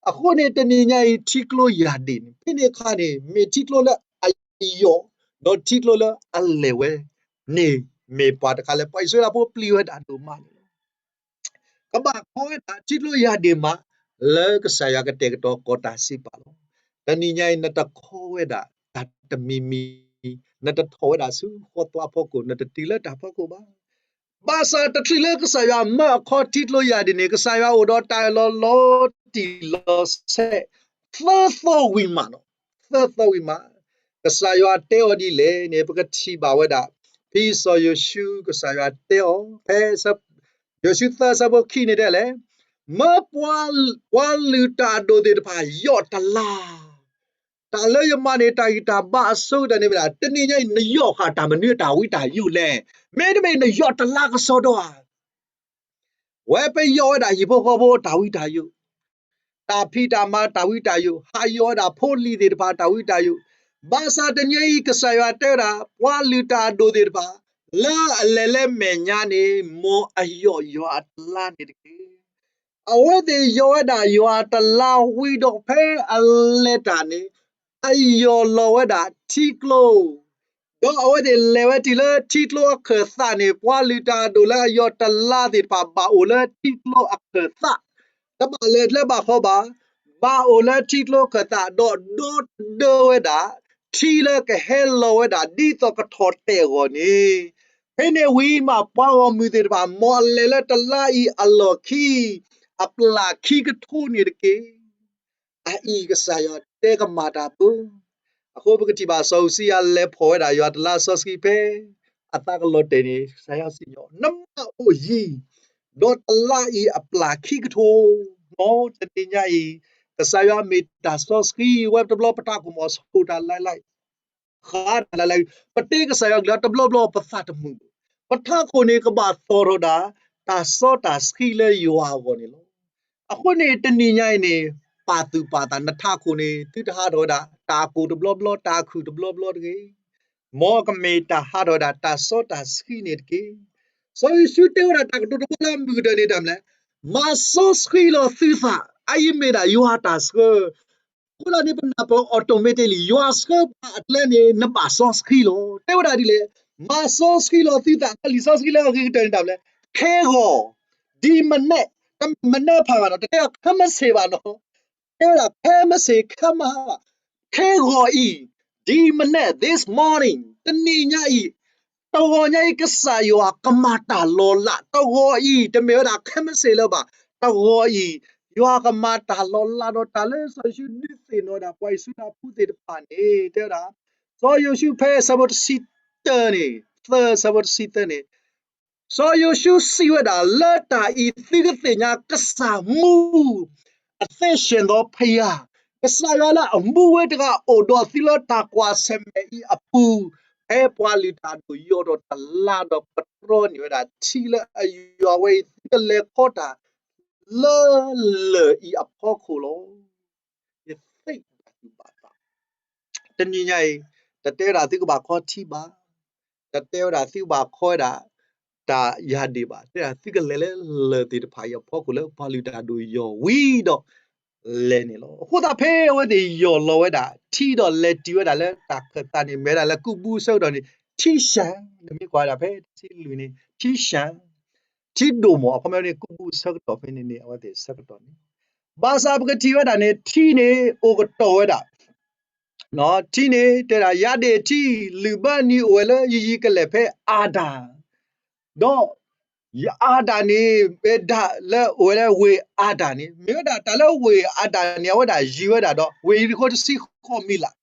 အဃိန့ၣ် တနံၤညါအံၤ ထံကျိယၢ်ဒ့ၣ်န့ၣ် ဖဲန့ၣ်အခါန့ၣ် မ့ၢ်ထံကျိလၢအယိာ် ဒီးထံကျိလၢအလဲၢ်ဝဲ န့ၣ်မ့ၢ်ပှၤတခါလၢပှၤအံၣ်စရ့လးဖိပျံၤဝဲဒၣ်ဒိၣ်မးန့ၣ်လီၤ. ကဘၣ်ခီဝဲဒၣ်ထံကျိယၢ်ဒ့ၣ်မး လၢကစၢ်ယွၤကတဲာ်ကတီၤကီၢ်တၢ်စံးပာ်လီၤ. တနံၤညါအံၤ နတခီဝဲဒၣ်တၢ်တမံၤမံၤ, နတထီၣ်ဝဲဒၣ်ဆူဃီသွါဖီခိၣ်, နတတုၤလၢတၢ်ဖီခိၣ်ဘၣ်. ဘၣ်ဆၣ်တချုးလၢကစၢ်ယွၤမၢအခီထံကျိယၢ်ဒ့ၣ်န့ၣ် ကစၢ်ယွၤအိၣ်ဒီးတၢ်အၢၣ်လီၤလီၤတံၢ်လီၤဆဲး သၢသီဝံၤမးလီၤ. သၢသီဝံၤမး ကစၢ်ယွၤတဲအီၤဒ်လဲၣ်န့ၣ် ပကထံၣ်ဘၣ်ဝဲဒၣ် ဖဲစီၤယိၤၡူ ကစၢ်ယွၤတဲအီၤ ဖဲ ယိၤၡူသၢဆၢဖိခံန့ၣ်တဲလဲၣ်, မၢပှၤလုၢ်တၢ်အဒိၣ်သ့ၣ်တဖၣ်ယီၢ်တလါ, တၢ်လၢယမၤန့ၢ်တၢ်ဂံၢ်တၢ်ဘါအဆိကတၢၢ်န့ၣ်မ့ၢ်ဒၣ် တနံၤညါအံၤ နယီၢ်ဃာ်တၢ်မနုၤတၢ်ဝံတၢ်ယိာ်လဲၣ်. မ့တမ့ၢ်နယီၢ်တလါကစီဒီဧါ. ဝဲပယီၤဝဲဒၣ်ဟံၣ်ဖိဃီဖိတၢ်ဝံတၢ်ယိး, တၢ်ဖံးတၢ်မၤတၢ်ဝံတၢ်ယိး, ဟးယီၤဝဲဒၣ်ဖိလံၤသ့ၣ်တဖၣ်တၢ်ဝံတၢ်ယိး, ဘၣ်ဆၣ်တနံၤအံၤ ကစၢ်ယွၤတဲဝဲဒၣ် ပှၤလုၢ်တၢ်အဒိၣ်သ့ၣ်တဖၣ် လၢအလဲၤလၢမဲာ်ညါန့ၣ် မ်အယီၤယွၤအတလါန့ၣ်တက့ၢ်. အဝဲသ့ၣ်ယီၤဝဲဒၣ်ယွၤတလါဝံၤဒီးဖဲအလဲၤတၢ်န့ၣ် အယီၤလီၤဝဲဒၣ်ထံကျိ ဒီးအဝဲသ့ၣ်လဲၤဝဲတုၤလၢထံကျိအခၢၣ်သးန့ၣ် ပှၤလုၢ်တၢ်အဒိၣ်လၢအယီၤတလါသ့ၣ်တဖၣ်ဘၣ်အိၣ်လၢထံကျိအခၢၣ်သး, တဘၣ်လဲၤလၢဘၣ်ဃီဘၣ်, ဘၣ်အိၣ်လၢထံကျိအခၢၣ်သး ဒီးဒီတဒၢဝဲဒၣ် ထံလၢကဟဲလီၤဝဲဒၣ် ဒ်သိးကထီၣ်တဲာ်အဂီၢ်န့ၣ်, ဖဲန့ၣ်ဝံၤမး ပှၤဂီၢ်မုၢ်သ့ၣ်တဖၣ် မ်အလဲၤလၢတလါအံၤအလီၢ်ခံ အပျၢ်ခံကထိန့ၣ်တက့ၢ်. အအံၤကစၢ်ယွၤတဲကမၤတၢ်ဖိ, အဃိပကထံၣ်ဘၣ်စီၤအူစံယၤလဲၤဖီၣ်ဝဲဒၣ်ယွၤတလါစီဆှံဖဲ အသးကလီၤတဲာ်န့ၣ် ကစၢ်ယွၤစံၣ်ညီၣ် နမၤအိၣ်ယံၤ ဒီးတလါအံၤအပျၢ်ခံကထိ, မ်တနံၤညါအံၤ ကစၢ်ယွၤမ့ၢ်တၢ်စီဆှံ ဝဲတဘျီပတၢ်ကမီၤဆိၣ်တၢ်လၢ်လၢ် ဃးတၢ်လၢ်လၢ်, ပတဲကစၢ်ယွၤကလုၢ်တဘျီဘျီပသးတမုာ်ဘၣ်, ပထးခိၣ်န့ၣ်ကဘၣ်သီၣ်ထီၣ်ဒၣ် တၢ်စီတၢ်ဆှံလၢယွၤအဂီၢ်န့ၣ်လီၤ. အဃိန့ၣ်တနံၤညါအံၤန့ၣ် ပာ်သူၣ်ပာ်သး နထးခိၣ်န့ၣ် သုတဟးထီၣ်ဝဲဒၣ် တၢ်အကိၢ်တဘျီဘျီ တၢ်အခုၣ်တဘျီဘျီတဂ့ၤ, မ်ကမ့ၢ်တၢ်ဟးထီၣ်ဝဲဒၣ် တၢ်စီတၢ်ဆှံန့ၣ်တက့ၢ်. စီၤယိၤၡူတဲဝဲဒၣ်တၢ်ကတိၤတဘီလၢအမုာ်ကတၢၢ်န့ၣ်တၢ်မနုၤလဲၣ်, မၤစီဆှံလီၤသုသး, အအံၤမ့ၢ်ဒၣ်ယွၤတၢ်ဆှၢ အဃိသတးန့ၣ် ပနၢ်ပၢၢ် automatically ယွၤဆှၢပှၤအကျဲန့ၣ် နဘၣ်စီဆှံလီၤ. တဲဝဲဒၣ်ဒ်လဲၣ်, မၤစီဆှံလီၤသုသး, လံာ်စီဆှံလၢအဂ့ၤကတၢၢ်န့ၣ်တၢ်မနုၤလဲၣ်, ခဲဂီၤ, ဒ်မနက်, တမ့ၢ်မနက်ဖးဘၣ်နီၤ, တတဲအီၤခဲမုၢ်ဆ့ၣ်ဘၣ်နီၤ, တဲဝဲဒၣ်ခဲမုၢ်ဆ့ၣ်ခဲမုၢ်ဟါဘၣ်, ခဲဂီၤအံၤ, ဒ်မနက်, this morning, တနံၤညါအံၤ, တဂီၤညါအံၤ ကစၢ်ယွၤကမၤတၢ်လီၤလး, တဂီၤအံၤ တမ့ၢ်ဝဲဒၣ်ခဲမုၢ်ဆ့ၣ်လၢၤဘၣ်, တဂီၤအံၤ ယွၤကမၤတၢ်လီၤလးဒီးတၢ်လၢစီၤယိၤၡူဒုးသ့ၣ်နီၣ်ဝဲဒၣ် ပှၤအံၣ်စရ့လးဖိသ့ၣ်တဖၣ်န့ၣ် တဲဝဲဒၣ်, စီၤယိၤၡူဖဲဆၢဖိတဆံတၢန့ၣ်, သၢဆၢဖိတဆံသၢန့ၣ်, စီၤယိၤၡူစံးဝဲဒၣ်, လၢတၢ်အံၤသုကသ့ၣ်ညါကစၢ်မူ, အသက်ရှင်သောဘုရား, ကစၢ်ယွၤလၢအမူဝဲတဂၤအိၣ်ဒီးသုလၢတၢ်ကွၢ်ဆၢၣ်မဲာ်အံၤအပူၤ, ဖဲပှၤလုၢ်တၢ်ဒိၣ်ယီၤဒီးတလါဒီးပတြီန့ၢ်ဝဲဒၣ်ထံလၢအယွၤဝဲအံၤ သုကလဲၤခီတၢ် လၢလၢၢ်အံၤအဖီခိၣ်လီၤ. ယသ့ၣ်ဘၣ်သူၣ်ဘၣ်သး တနံၤညါအံၤ, တတဲဝဲဒၣ်သုကဘၣ်ခီထံဘၣ်, တတဲဝဲဒၣ်သုကဘၣ်ခီဝဲဒၣ် တၢ်ယၤဒ့ၣ်ဘၣ်, တဲဒၣ်သုကလဲၤလၢလၢၢ်သ့ၣ်တဖၣ်အံၤအဖီခိၣ်လၢပှၤလုၢ်တၢ်ဒိၣ်ယီၤဝံၤဒီး လဲၤန့ၣ်လီၤ. အဃိသတးဖဲအဝဲသ့ၣ်ယီၤလီၤဝဲဒၣ်ထံဒီးလဲၤတုၤဝဲဒၣ်လၢတၢ်ခၢၣ်သးန့ၣ် မ့ၢ်ဝဲဒၣ်လၢကုၢ်ဘူးအဆၢကတီၢ်န့ၣ် ထံၡၢၣ်, နမ့ၢ်ကွၢ်ဝဲဒၣ်ဖဲတဆံလွံၢ်န့ၣ် ထံၡၢၣ်, ထံဒိၣ်မး အခီပညီန့ၣ် ကုၢ်ဘူးအဆၢကတီၢ်ဖဲန့ၣ်န့ၣ် အဝဲသ့ၣ်အဆၢကတီၢ်န့ၣ်, ဘၣ်ဆၣ်ပကထံၣ်ဝဲဒၣ်န့ၣ် ထံန့ၣ်အိၣ်ကတီၢ်ဝဲဒၣ် ထံန့ၣ်တဲဒၣ် ယၤဒ့ၣ်ထံ လုၢ်ဘၢနံၤအိၣ်ဝဲလၢယယံၤကလဲာ်ဖဲအၤဒၣ်, ဒီးယအၤဒၣ်န့ၣ် မ့ၢ်ဒၣ်လၢအိၣ်ဝဲလၢဝ့ၢ်အၤဒၣ်န့ၣ် မ့ၢ်ဝဲဒၣ်တၢ်လၢဝ့ၢ်အၤဒၣ်န့ၣ် အဝဲဒၣ်ယံၤဝဲဒၣ်ဒီး ဝ့ၢ်ယရံၣ်ခိၣ်တဆံဃိးမံၤလး,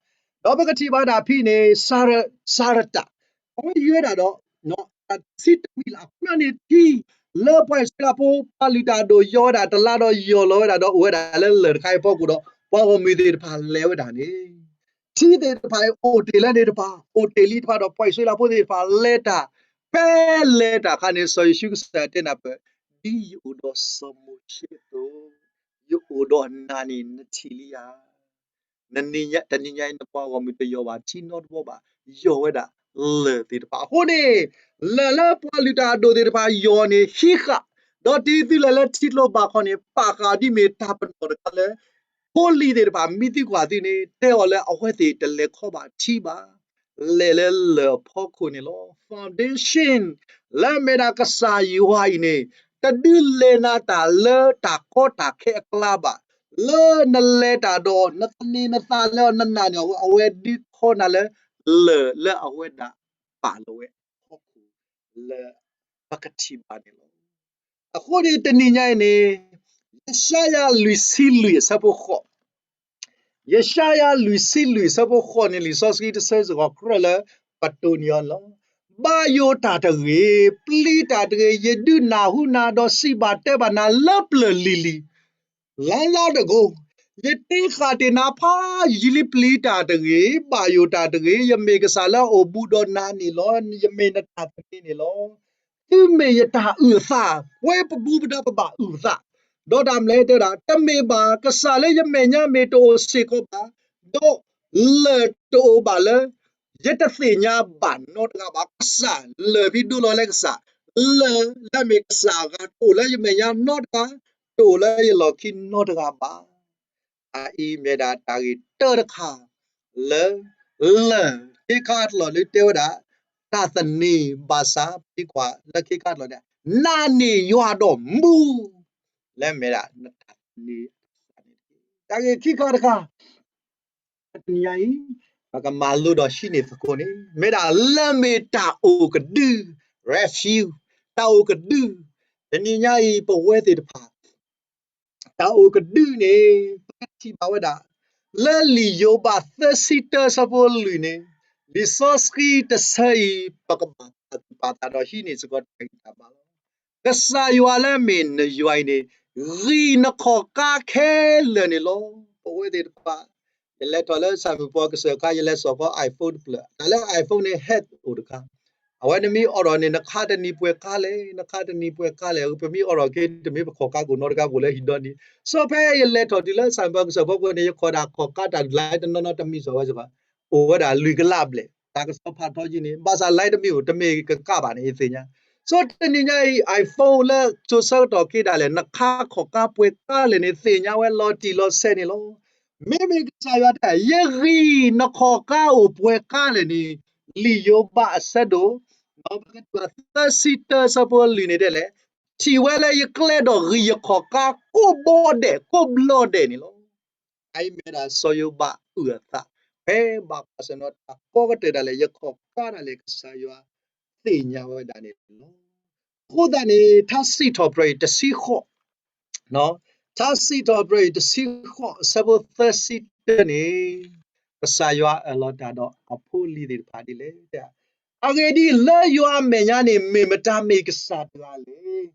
ဒီးပကထံၣ်ဘၣ်ဒၣ်ဖဲန့ၣ် စၤရတၢ်, အဝဲယံၤဝဲဒၣ်ဒီး တဆံတမံၤလး အဃိန့ၣ်ထံ လၢပှၤအံၣ်စရ့လးဖိ ပှၤလုၢ်တၢ်ဒိၣ်ယီၤဝဲဒၣ်တလါဒီးယီၤလီၤဝဲဒၣ်ဒီးအိၣ်ဝဲဒၣ်လၢလၢၢ်တခါအံၤအဖီခိၣ်ဒီး ပှၤဂီၢ်မုၢ်သ့ၣ်တဖၣ်လဲၤဝဲဒၣ်န့ၣ်, ထံသ့ၣ်တဖၣ်အံၤအိၣ်တ့ၢ်လၢန့ၣ်တဖၣ် အိၣ်တ့ၢ်လံတဖၣ်ဒီး ပှၤအံၣ်စရ့လးဖိသ့ၣ်တဖၣ်လဲၤတၢ်, ဖဲလဲၤတၢ်အခါန့ၣ် စီၤယိၤၡူကစၢ်တဲနၢ်ပၢၢ်, ဒ်ယအိၣ်ဒီးစီၤမိၤၡ့အသိး, ယအိၣ်ဒီးနၤန့ၣ်နထံၣ်လံဧါ. တနံၤညါအံၤနပှၤဂီၢ်မုၢ်တယီၤဘၣ်ထံနီတဘီဘၣ်, ယီၤဝဲဒၣ်လၢၢ်သ့ၣ်တဖၣ်အဃိန့ၣ်, လၢၢ်လၢပှၤလုၢ်တၢ်အဒိၣ်သ့ၣ်တဖၣ်ယီၤန့ၣ်ဟံးဃာ်, ဒီးတုၤသုလဲၤလၢထံကျိဘၣ်ခီန့ၣ် ပာ်ဃာ်ဒ်မ့ၢ်တၢ်ပနီၣ်တခါလၢ ဖိလံၤသ့ၣ်တဖၣ် မ့ၢ်သံကွၢ်သုန့ၣ် တဲအီၤလၢအဝဲသ့ၣ်တလဲၤခီဘၣ်ထံဘၣ်, လဲၤလၢလၢၢ်အဖီခိၣ်န့ၣ်လီၤ. Foundation လၢအမ့ၢ်ဒၣ်ကစၢ်ယွၤအံၤန့ၣ် တဒုးလဲၤနၤတၢ်လၢတၢ်ကီတၢ်ခဲအကျါဘၣ်, လၢနလဲၤတၢ်ဒီး နသန့ၤနသးလၢနနာ်န့ၣ် အဝဲဒုးခီနၤလၢလၢၢ်လၢအဝဲဒၣ်ပာ်လီၤဝဲအဖီခိၣ်လၢပကထံၣ်ဘၣ်န့ၣ်လီၤ. အဃိန့ၣ်တနံၤညါအံၤန့ၣ် ယၡါယၤလွံၢ်ဆံလွံၢ်အဆၢဖိဃိး, ယၡါယၤလွံၢ်ဆံလွံၢ်အဆၢဖိဃိးန့ၣ် လံာ်စီဆှံတဆၢစ့ၢ်ကီးကြၢးလၢပတိၢ်န့ၢ်အီၤလီၤ. ဘၣ်ယိၣ်တၢ်တဂ့ၤ, ပျံၤတၢ်တဂ့ၤ, ယဒုးနၢ်ဟူနၤဒီးစံးဘၣ်တဲဘၣ်နၤလၢပျၢၤလံၤလံၤ လါလါတကိး, ယတ့ဃာ်တ့ၢ်နၤဖးယံာ်လံ. ပျံၤတၢ်တဂ့ၤ, ဘၣ်ယိၣ်တၢ်တဂ့ၤ, ယမ့ၢ်ကစၢ်လၢအအိၣ်ဘူးဒီးနၤန့ၣ်လီၤ. ယမ့ၢ်နတၢ်သန့ၤန့ၣ်လီၤ. သုမ့ၢ်ယတၢ်အုၣ်အသး, ပဝဲပဘူပဒါပဘၣ်အုၣ်အသး, ဒီးတၢ်မနုၤလဲၣ်တဲဝဲဒၣ်, တမ့ၢ်ဘၣ်ကစၢ်လၢယမဲာ်ညါမ့ၢ်တအိၣ်စ့ၢ်ကီးဘၣ်, ဒီးလၢၢ်တအိၣ်ဘၣ်လၢ ယတသ့ၣ်ညါဘၣ်နီတဂၤဘၣ်, ကစၢ်လၢၢ်ဖံဒိလီၤလၢကစၢ်, လၢၢ်လၢအမ့ၢ်ကစၢ်အဂၤတအိၣ်လၢယမဲာ်ညါနီတဂၤ, တအိၣ်လၢယလီၢ်ခံနီတဂၤဘၣ်. အအံၤမ့ၢ်ဒၣ်တၢ်ဂ့ၢ်တၢတခါ လၢ လၢၢ်ခ့ခါအလီၢ်လၢတဲဝဲဒၣ် တၢ်သန့ၤဘၣ်ဆၣ် ပကွၢ်လၢခ့ခါအလီၢ်န့ၣ် နာ်န့ၢ်ယွၤဒီးမူ လၢမ့ၢ်ဒၣ်နတၢ်သန့ၤအသးန့ၣ်တက့ၢ်. တၢ်ဂ့ၢ်ခံခါတခါ တနံၤညါအံၤ ပကမၤလိဒီးဟံးန့ၢ်သကိးန့ၣ် မ့ၢ်ဒၣ်လၢမ့ၢ်တၢ်အိၣ်ကဒု refuge တၢ်အိၣ်ကဒု တနံၤညါအံၤ ပဝဲသ့ၣ်တဖၣ် တၢ်အိၣ်ကဒုန့ၣ် ပကထံၣ်ဘၣ်ဝဲဒၣ် လၢလံာ်ယိၤဘးသၢဆံတၢဆၢဖိလွံၢ်န့ၣ် လံာ်စီဆှံတဆၢအံၤ ပကဘၣ်ပာ်သူၣ်ပာ်သးဒီးဟံးန့ၢ်စ့ၢ်ကီးတၢ်ဂံၢ်တၢ်ဘါလီၤ. ကစၢ်ယွၤလၢအမ့ၢ်နယွၤအံၤန့ၣ် ဂံၢ်နခီၣ်ကါခဲလၢာ်န့ၣ်လီၤ. ပဝဲသ့ၣ်တဖၣ် ယလဲၤထီၣ်လၢဆၣ်မုၢ်ပှၤကစၢၢ်ခါ ယလဲၤစိာ်ဃီ iPhone တဖျၢၣ်, တၢ်လၢ iPhone န့ၣ် ဟဲအိၣ်တခါ အဝဲနမ့ၢ်အိးထီၣ်န့ၣ် နခါတနံၤပှဲၤကါလဲၣ်, နခါတနံၤပှဲၤကါလဲၣ်, ပမ့ၢ်အိးထီၣ်က့ၤ တမ့ၢ်ပခီၣ်ကါကအိၣ်နီတဂၤ ပအိၣ်လၢဟံၣ်ဒီနံၤ, စီၤဖဲယလဲၤထီၣ်တုၤလၢဆၣ်မုၢ်ပှၤကစၢၢ်ဖီခိၣ်န့ၣ် ယခီၣ်ဒၣ်ခီၣ်ကါတၢ်ဒုးလၢတနီၤနီၤတမံၤစီၤဝဲစ့ၢ်ကီး, အိၣ်ဝဲဒၣ်လွံၢ်ကလးဘျဲၣ်, တၢ်ကစီၣ်ဖးထီကံန့ၣ် ဘၣ်ဆၣ်လၢတမံၤအိၣ် တမ့ၢ်ကကါဘၣ်န့ၣ် ယသ့ၣ်ညါ. စီၤတနံၤညါအံၤ iPhone လၢကၠိဆၢကတီၢ်က့ၤဒၣ်လဲာ် နခါခီၣ်ကါပှဲၤကါလဲၣ်န့ၣ် သ့ၣ်ညါဝဲလီၤတံၢ်လီၤဆဲးန့ၣ်လီၤ. မ့မ့ၢ်ကစၢ်ယွၤတဲ ယဂံၢ်နခီၣ်ကါအိၣ်ပှဲၤကါလဲၣ်န့ၣ် လံာ်ယိၤဘးအဆၢဒိၣ် ပကထံၣ်ဘၣ်သၢဆံတၢဆၢဖိလွံၢ်န့ၣ်ဒ်လဲၣ်, ထံၣ်ဝဲလၢယကျဲဒီးဂံၢ်ယခီၣ်ကါ ကိးဘီဒဲး ကိးဘျီဒဲးန့ၣ်လီၤ. အအံၤမ့ၢ်ဒၣ်စီၤယိၤဘးအုၣ်အသး, ဖဲဘၣ်ကွၢ်ဆၢၣ်နီၤတၢ်ကီကတၢၢ်ဒၣ်လဲာ် ယခီၣ်ကါဒၣ်လဲာ် ကစၢ်ယွၤသ့ၣ်ညါဝဲဒၣ်န့ၣ်လီၤ. အဃိသတးန့ၣ် ထါစံးထီၣ်ပတြၢၤအံၤတဆံဃိး ထါစံးထီၣ်ပတြၢၤအံၤတဆံဃိး အဆၢဖိသၢဆံတၢန့ၣ် ကစၢ်ယွၤအၢၣ်လီၤတၢ်ဒီးအဖိအလံၤသ့ၣ်တဖၣ်ဒ်လဲၣ်. အဂ့ၢ်ဒ်အံၤ, လၢယွၤအမဲာ်ညါန့ၣ် မ့ၢ်မတၤမ့ၢ်ကစၢ်တဂၤလဲၣ်.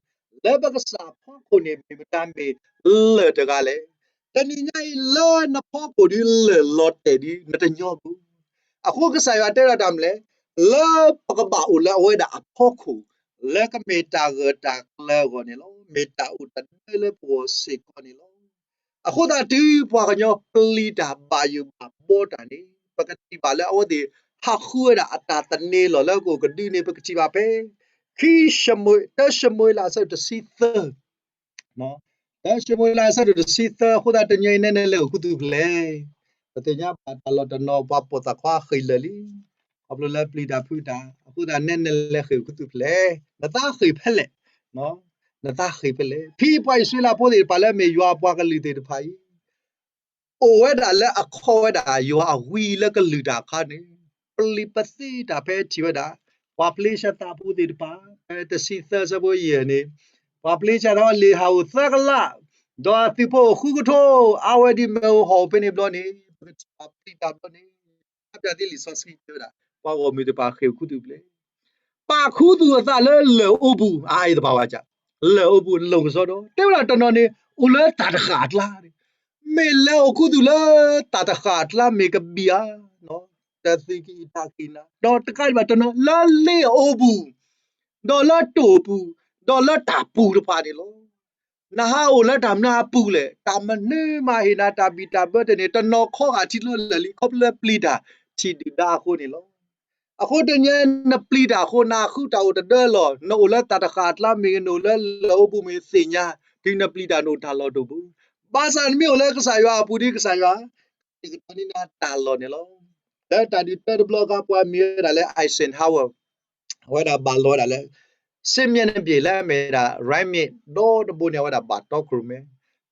လၢပကစၢ်အဖီခိၣ်န့ၣ် မ့ၢ်မတၤမ့ၢ်လၢၢ်တဂၤလဲၣ်. တနံၤညါအံၤ လၢနဖီခိၣ်ဒ်လၢၢ်လီၤတဲာ်ဒ် နတညီဘၣ်. အဃိကစၢ်ယွၤတဲဒၣ်တၢ်မနုၤလဲၣ်, လၢပကဘၣ်အိၣ်လၢအဝဲဒၣ်အဖီခိၣ်, လၢကမ့ၢ်တၢ်ဂၢၢ်တၢ်ကျၢၤအဂီၢ်န့ၣ်လီၤ. မ့ၢ်တၢ်အိၣ်တဒၢလၢပဂီၢ်စ့ၢ်ကီးန့ၣ်လီၤ. အဃိသတးတုၤပှၤကညီပျံၤတၢ်ဘၣ်ယိၣ်ဘၣ်ဘှီတၢ်န့ၣ် ပကထံၣ်ဘၣ်လၢအဝဲသ့ၣ်ဟးဃုဝဲဒၣ်အတၢ်သန့ၤလီၤလၢအကအိၣ်ကဒုန့ၣ် ပကထံၣ်ဘၣ်ဖဲ ခံၡမူၤ, တၢၡမူၤအ့လးအဆၢဒိၣ်တဆံသၢ တၢၡမူၤအ့လးအဆၢဒိၣ်တဆံသၢ အဃိသတးတနံၤအံၤနဲနလဲၤအိၣ်ခူသူၣ်ဖဲလဲၣ်. ပသ့ၣ်ညါဘၣ်တၢ်လီၢ်တနီၤ ပှၤပိာ်သးခွါဃ့ၢ်လၢာ်လံ, ခီဖျိလၢပျံၤတၢ်ဖုးတၢ်, အဃိသတးနဲနလဲၤဃ့ၢ်အိၣ်ခူသူၣ်ဖဲလဲၣ်. နသးဃ့ၢ်ဖဲလဲၣ်, နသးဃ့ၢ်ဖဲလဲၣ်. ဖဲပှၤအံၣ်စရ့လးဖိသ့ၣ်တဖၣ်လၢအမ့ၢ်ယွၤအပှၤကလုာ်သ့ၣ်တဖၣ်အံၤ အိၣ်ဝဲဒၣ်လၢအခီၣ်ဝဲဒၣ်ယွၤအဝံလၢကလုၢ်တၢ်အခါန့ၣ် ပျံၤပသ့တၢ်ဖဲထံၣ်ဝဲဒၣ် ပှၤပျံၤစၢၤသးဖိသ့ၣ်တဖၣ်, ဖဲတဆံသၢဆၢဖိယဲၢ်န့ၣ်, ပှၤပျံၤစၢၤသးလ့ၣ်ဟးအိၣ်သၢကလး, ဒီးအသုးဖိအိၣ်ဃုကထိ, အါဝဲဒ်မ့ၢ်အိၣ်ဟီၣ်အိၣ်ဖဲန့ၣ်ဘျီန့ၣ် ပကထံၣ်ဘၣ်ပျံၤတၢ်ဘျီန့ၣ် အပျၢ်သ့လံာ်စီဆှံတဲဝဲဒၣ် ပှၤဂီၢ်မုၢ်သ့ၣ်တဖၣ်ဃ့ၢ်အိၣ်ခူသူၣ်ဖဲလဲၣ်. ပာ်ခူသူၣ်အသးလၢလၢၢ်အိပူၤ, အအံၤသ့ၣ်တဖၣ်ဝဲဒၣ် လၢၢ်အိပူၤလိၣ်ကစီဒီး တဲဝဲဒၣ်တနီၤန့ၣ် အိၣ်လၢတၢ်တဃာ်အကျါ, မ့ၢ်လဲၤအိၣ်ခူသူၣ်လၢတၢ်တဃာ်အကျါမ့ၢ်ကဘံၣ်ဧါ, တၢ်သ့ၣ်က့ၤတၢ်က့ၤနၤ, ဒီးတကးဒံးဘၣ်တနီၤ လၢလ့ၣ်အအိပူၤ, ဒီးလၢတိၢ်ပူၤ, ဒီးလၢတၢ်ပူၤတဖၣ်န့ၣ်လီၤ. နဟးအိၣ်လၢတၢ်မနုၤအပူၤလဲၣ်, တၢ်မနုၤမးဟ့ၣ်နၤတၢ်ဘံၣ်တၢ်ဘၢတန့ၣ် တနီၤခီဂာ်ထံလၢလၢာ်လံ ခီဖျိလၢပျံၤတၢ်ထံၣ်ဒုၣ်ဒါအဃိန့ၣ်လီၤ. အဃိတနံၤအံၤနပျံၤတၢ်အဃိ နဃုတၢ်အိၣ်တဒၢလီၤ, နအိၣ်လၢတၢ်တဃာ်အကျါမ့ၢ်ဂ့ၤ နအိၣ်လၢလၢၢ်အိပူၤမ့ၢ်သ့ၣ်ညါ, တုၤနပျံၤတၢ်နအိၣ်တၢ်လီၢ်တအိၣ်ဘၣ်. ဘၣ်ဆၣ်နမ့ၢ်အိၣ်လၢကစၢ်ယွၤအပူၤဒီး ကစၢ်ယွၤ ကကတီၤန့ၢ်နၤတၢ်လီၢ်န့ၣ်လီၤ. လၢတၢ်ဒုးတၢတဘျီအခါ ပှၤမံၤဝဲဒၣ်လၢ Eisenhower အဝဲဒၣ်ဘၣ်လီၤဝဲဒၣ်လၢ စစ်မျက်နှာပြင် လၢအမ့ၢ်ဒၣ် ရဲမ့ၣ် ဒီတဘိန့ၣ် အဝဲဒၣ်ဘၣ်တီခိၣ်ရိၣ်မဲ,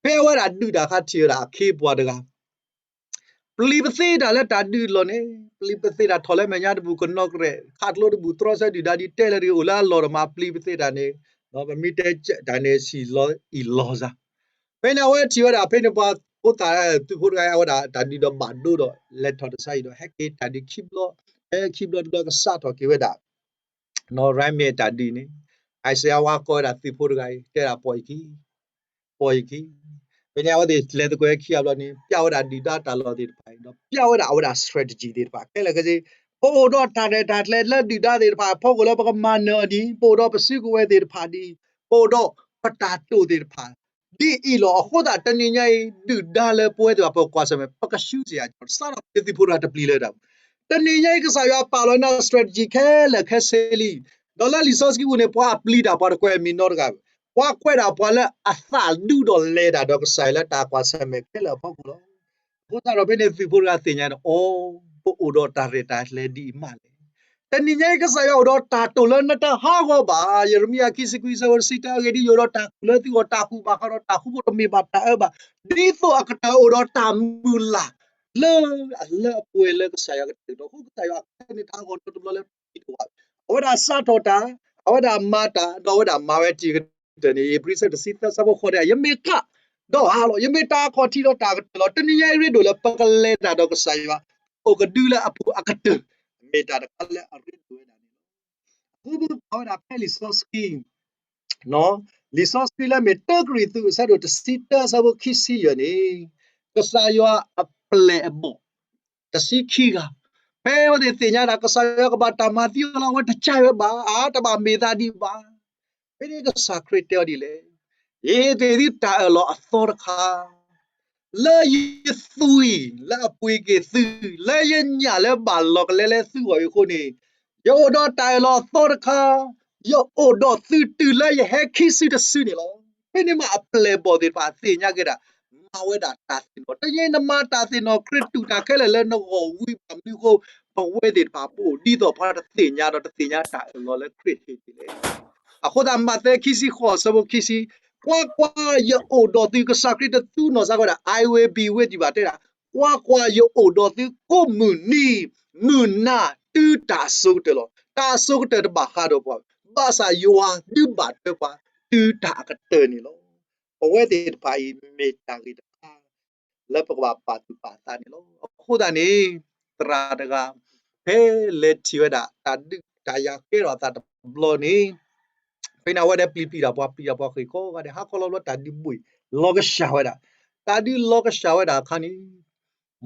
ဖဲအဝဲဒၣ်ဒုးတၢ်အခါထံၣ်ဝဲဒၣ်အခ့အပှၤတဂၤ ပျံၤပသ့တၢ်လၢတၢ်ဒုးအလီၢ်န့ၣ်, ပျံၤပသ့တၢ်ထီၣ်လၢမဲာ်ညါတပူၤ ကနီၣ်ကရဲၣ် ခးကျိတပူၤ တြီဆၢဒုၣ်ဒါဒ်တဲလၢတဂ့ၤ အိၣ်လၢအလီၢ်ဒီးမၤပျံၤပသ့တၢ်န့ၣ်, ပမ့ၢ်တဲတၢ်န့ၣ် ဆံးလီၤအံၤလီၤစၢ်. ဖဲန့ၣ်အဝဲထံၣ်ဝဲဒၣ် ဖဲန့ၣ်ပှၤဖိသၣ်သုးဖိတဂၤအံၤ အဝဲဒၣ်တၢ်ဒုးဒီးဘၣ်ဒိဒီး လဲၤထီၣ်တစါအံၤဒီး ဟဲက့ၤတၢ်ဒုးခံဘျီ, ဖဲခံဘျီတဘျီကစးထီၣ်က့ၤဝဲဒၣ် ရဲမ့ၣ်တၢ်ဒုးန့ၣ်, အံၤစဲးအဝါကိးဝဲဒၣ်သုးဖိတဂၤအံၤ တဲဒၣ်ပိာ်ယခံ, ပိာ်ယခံ. ဖဲန့ၣ်အဝဲသ့ၣ်လဲၤသကိးခံဂၤဘျီန့ၣ် ပျဲဝဲဒၣ်ဒုၣ်ဒါတၢ်လီၢ်သ့ၣ်တဖၣ်အံၤ ဒီးပျဲဝဲဒၣ်အဝဲဒၣ် strategy သ့ၣ်တဖၣ် ခဲလၢာ်ခဲဆ့ ပအိၣ်ဒီးတၢ်ရဲၣ်တၢ်ကျဲၤလၢဒုၣ်ဒါသ့ၣ်တဖၣ်အဖီခိၣ်လၢပကမၤနၢၤအီၤဒ်အံၤ, ပအိၣ်ဒီးပစုကဝဲၤသ့ၣ်တဖၣ်ဒ်အံၤ, ပအိၣ်ဒီးပတၢ်တိာ်သ့ၣ်တဖၣ်ဒ်အံၤလီၤ. အဃိသတးတနံၤညါအံၤ ဒုၣ်ဒါလၢပဝဲသ့ၣ်တဖၣ်ပကွၢ်ဆၢၣ်မဲာ် ပကရှုံးစ့ၢ်ကီး, စးထီၣ်ပတသုးဖိတဂၤတပျံၤလၢတၢ်ပူၤ, တနံၤညါအံၤ ကစၢ်ယွၤပာ်လီၤနၤ strategy ခဲလၢာ်ခဲဆ့လံ. ဒီးလၢလံာ်စီဆှံပူၤန့ၣ် ပှၤအပျံၤတၢ်ပှၤတကွဲးမံၤနီတဂၤဘၣ်. ပှၤကွဲးဒၣ်ပှၤလၢအသးဒူဒီးလဲၤတၢ်ဒီးကစၢ်ယွၤလၢတၢ်ကွၢ်ဆၢၣ်မဲာ်ခဲလၢာ်အဖီခိၣ်လီၤ. အဃိသတးဒီးဖဲန့ၣ်သုးဖိတဂၤသ့ၣ်ညါဒီး အိ ပအိၣ်ဒီးတၢ်ရဲၣ်တၢ်ကျဲၤဒ်အံၤမးလဲၣ်. တနံၤညါအံၤ ကစၢ်ယွၤအိၣ်ဒီးတၢ်တိာ်လၢနတဟးဂီၤဘၣ်. ယံးရမံယၤခံဆံခွံဆၢဖိတဆံတၢ အဂ့ၢ်ဒ်အံၤ ယအိၣ်ဒီးတၢ်ကူၣ်လၢသုဂီၢ်, တၢ်ကူၣ်ဘၣ်ဃးဒီးတၢ်ဃူဖိတမ့ၢ်ဘၣ်တၢ်အၢဘၣ်. ဒ်သိးအကတၢၢ်အိၣ်ဒီးတၢ်မုၢ်လၢ် လၢအလၢအပှဲၤလၢကစၢ်ယွၤကတၢၢ်ဒီး အဃိကစၢ်ယွၤအကတၢၢ်န့ၣ် တဟးဂီၤနီတဘျီလၢပတဝၢဘၣ်. အဝဲဒၣ်စးထီၣ်တၢ်, အဝဲဒၣ်မၤတၢ်, ဒီးအဝဲဒၣ်မၤဝဲတၢ်အကတၢၢ်န့ၣ် ဧ့ၤဘြံၤဆၢတဆံသၢဆၢဖိဃိးန့ၣ် ယမ့ၢ်ကးဒီးဟးလီၤ, ယမ့ၢ်တၢ်အခီၣ်ထံးဒီးတၢ်ကတၢၢ်လီၤ. တနံၤညါအံၤရ့ဒိၣ်လၢပကလဲၤတၢ်ဒီးကစၢ်ယွၤ အိၣ်ကဒုလၢအပူၤအကတၢၢ်, မ့ၢ်တၢ်တခါလၢအရ့ဒိၣ်ဝဲဒၣ်န့ၣ်လီၤ. အဃိပကကွၢ်ဝဲဒၣ်ဖဲလံာ်စီဆှံ လံာ်စီဆှံလၢမ့ၢ်တၢကရံၣ်သူးအဆၢဒိၣ်တဆံတၢအဆၢဖိခံဆံယဲၢ်န့ၣ်, ကစၢ်ယွၤအပျဲၢ်အဘီၣ် တဆံခံဂၤ, ဖဲအဝဲသ့ၣ်သ့ၣ်ညါဒၣ် ကစၢ်ယွၤကဘၣ်တၢ်မၤသံအီၤလီၤ, အဝဲတကးဝဲဘၣ်, အတဘၣ်မ့ၢ်သးဒ်ဘၣ်. ဖဲန့ၣ်ကစၢ်ခရံာ်တဲအီၤဒ်လဲၣ်, ယဟ့ၣ်က့ၤသုတၢ်အၢၣ်လီၤအသီတခါ လၢယသွံၣ်လၢအပှ့ၤက့ၤသု, လၢယညၣ်လၢဘၣ်လီၤကလဲလၢသုဂီၢ်အံၤအဃိန့ၣ်, ယအိၣ်ဒီးတၢ်အၢၣ်လီၤအသီတခါ, ယအိၣ်ဒီးသုတုၤလၢယဟဲခံစုတစုန့ၣ်လီၤ. ဖဲန့ၣ်မးအပျဲၢ်အဘီၣ်သ့ၣ်တဖၣ်သ့ၣ်ညါက့ၤဒၣ် မၤဝဲဒၣ်တၢ်သ့ၣ်နီၣ်, တယဲၢ်နမၤတၢ်သ့ၣ်နီၣ်ခရံာ်တူၢ်တၢ်ခဲလၢာ်လၢနဂီၢ်ဝံၤဘၣ်မနုၤအဃိ, ပဝဲသ့ၣ်တဖၣ်ပအိၣ်ဒ်သိးပှၤတသ့ၣ်ညါဒီးတသ့ၣ်ညါတၢ်အၢၣ်လီၤလၢခရံာ်ဟ့ၣ်က့ၤလဲၣ်. အဃိသတးမးသဲခံဆံဃိးဆၢဖိခံဆံ, ကွၢ်ကွၢ်, ယအိၣ်ဒီးသု, ကစၢ်ခရံာ်တသူနီၢ်စါဝဲဒၣ် I will be with you ဘၣ်တဲဒၣ်, ကွၢ်ကွၢ်, ယအိၣ်ဒီးသုကိးမုၢ်နံၤ မုၢ်နၤတုၤတၢ်အစိၤကတၢၢ်လီၤ. တၢ်အစိၤကတၢၢ်တဘၣ်ဃးဒီးပှၤ, ဘၣ်ဆၣ်ယွၤဒုးဘၣ်ထွဲပှၤတုၤတၢ်အကတၢၢ်န့ၣ်လီၤ. ပဝဲသ့ၣ်တဖၣ်အံၤမ့ၢ်တၢ်ဂ့ၢ်တခါ လၢပကဘၣ်ပာ်သူၣ်ပာ်သးန့ၣ်လီၤ. အဃိသတးန့ၣ် သရၣ်တဂၤ ဖဲလဲၤထံၣ်ဝဲဒၣ် တၢ်ဒုးတၢ်ယၤကဲထီၣ်အသးတဘျီန့ၣ်, ဖဲန့ၣ်အဝဲဒၣ်ပျံၤပျံၤတၢ်ပှၤ ပျံၤတၢ်ပှၤဃ့ၢ်ဃီဂၤဒဲး ဟါခီလီၤဘျီတၢ်ဒုးဘှံးလီၤကစှၤဝဲဒၣ်, တၢ်ဒုးလီၤကစှၤဝဲဒၣ်အခါန့ၣ်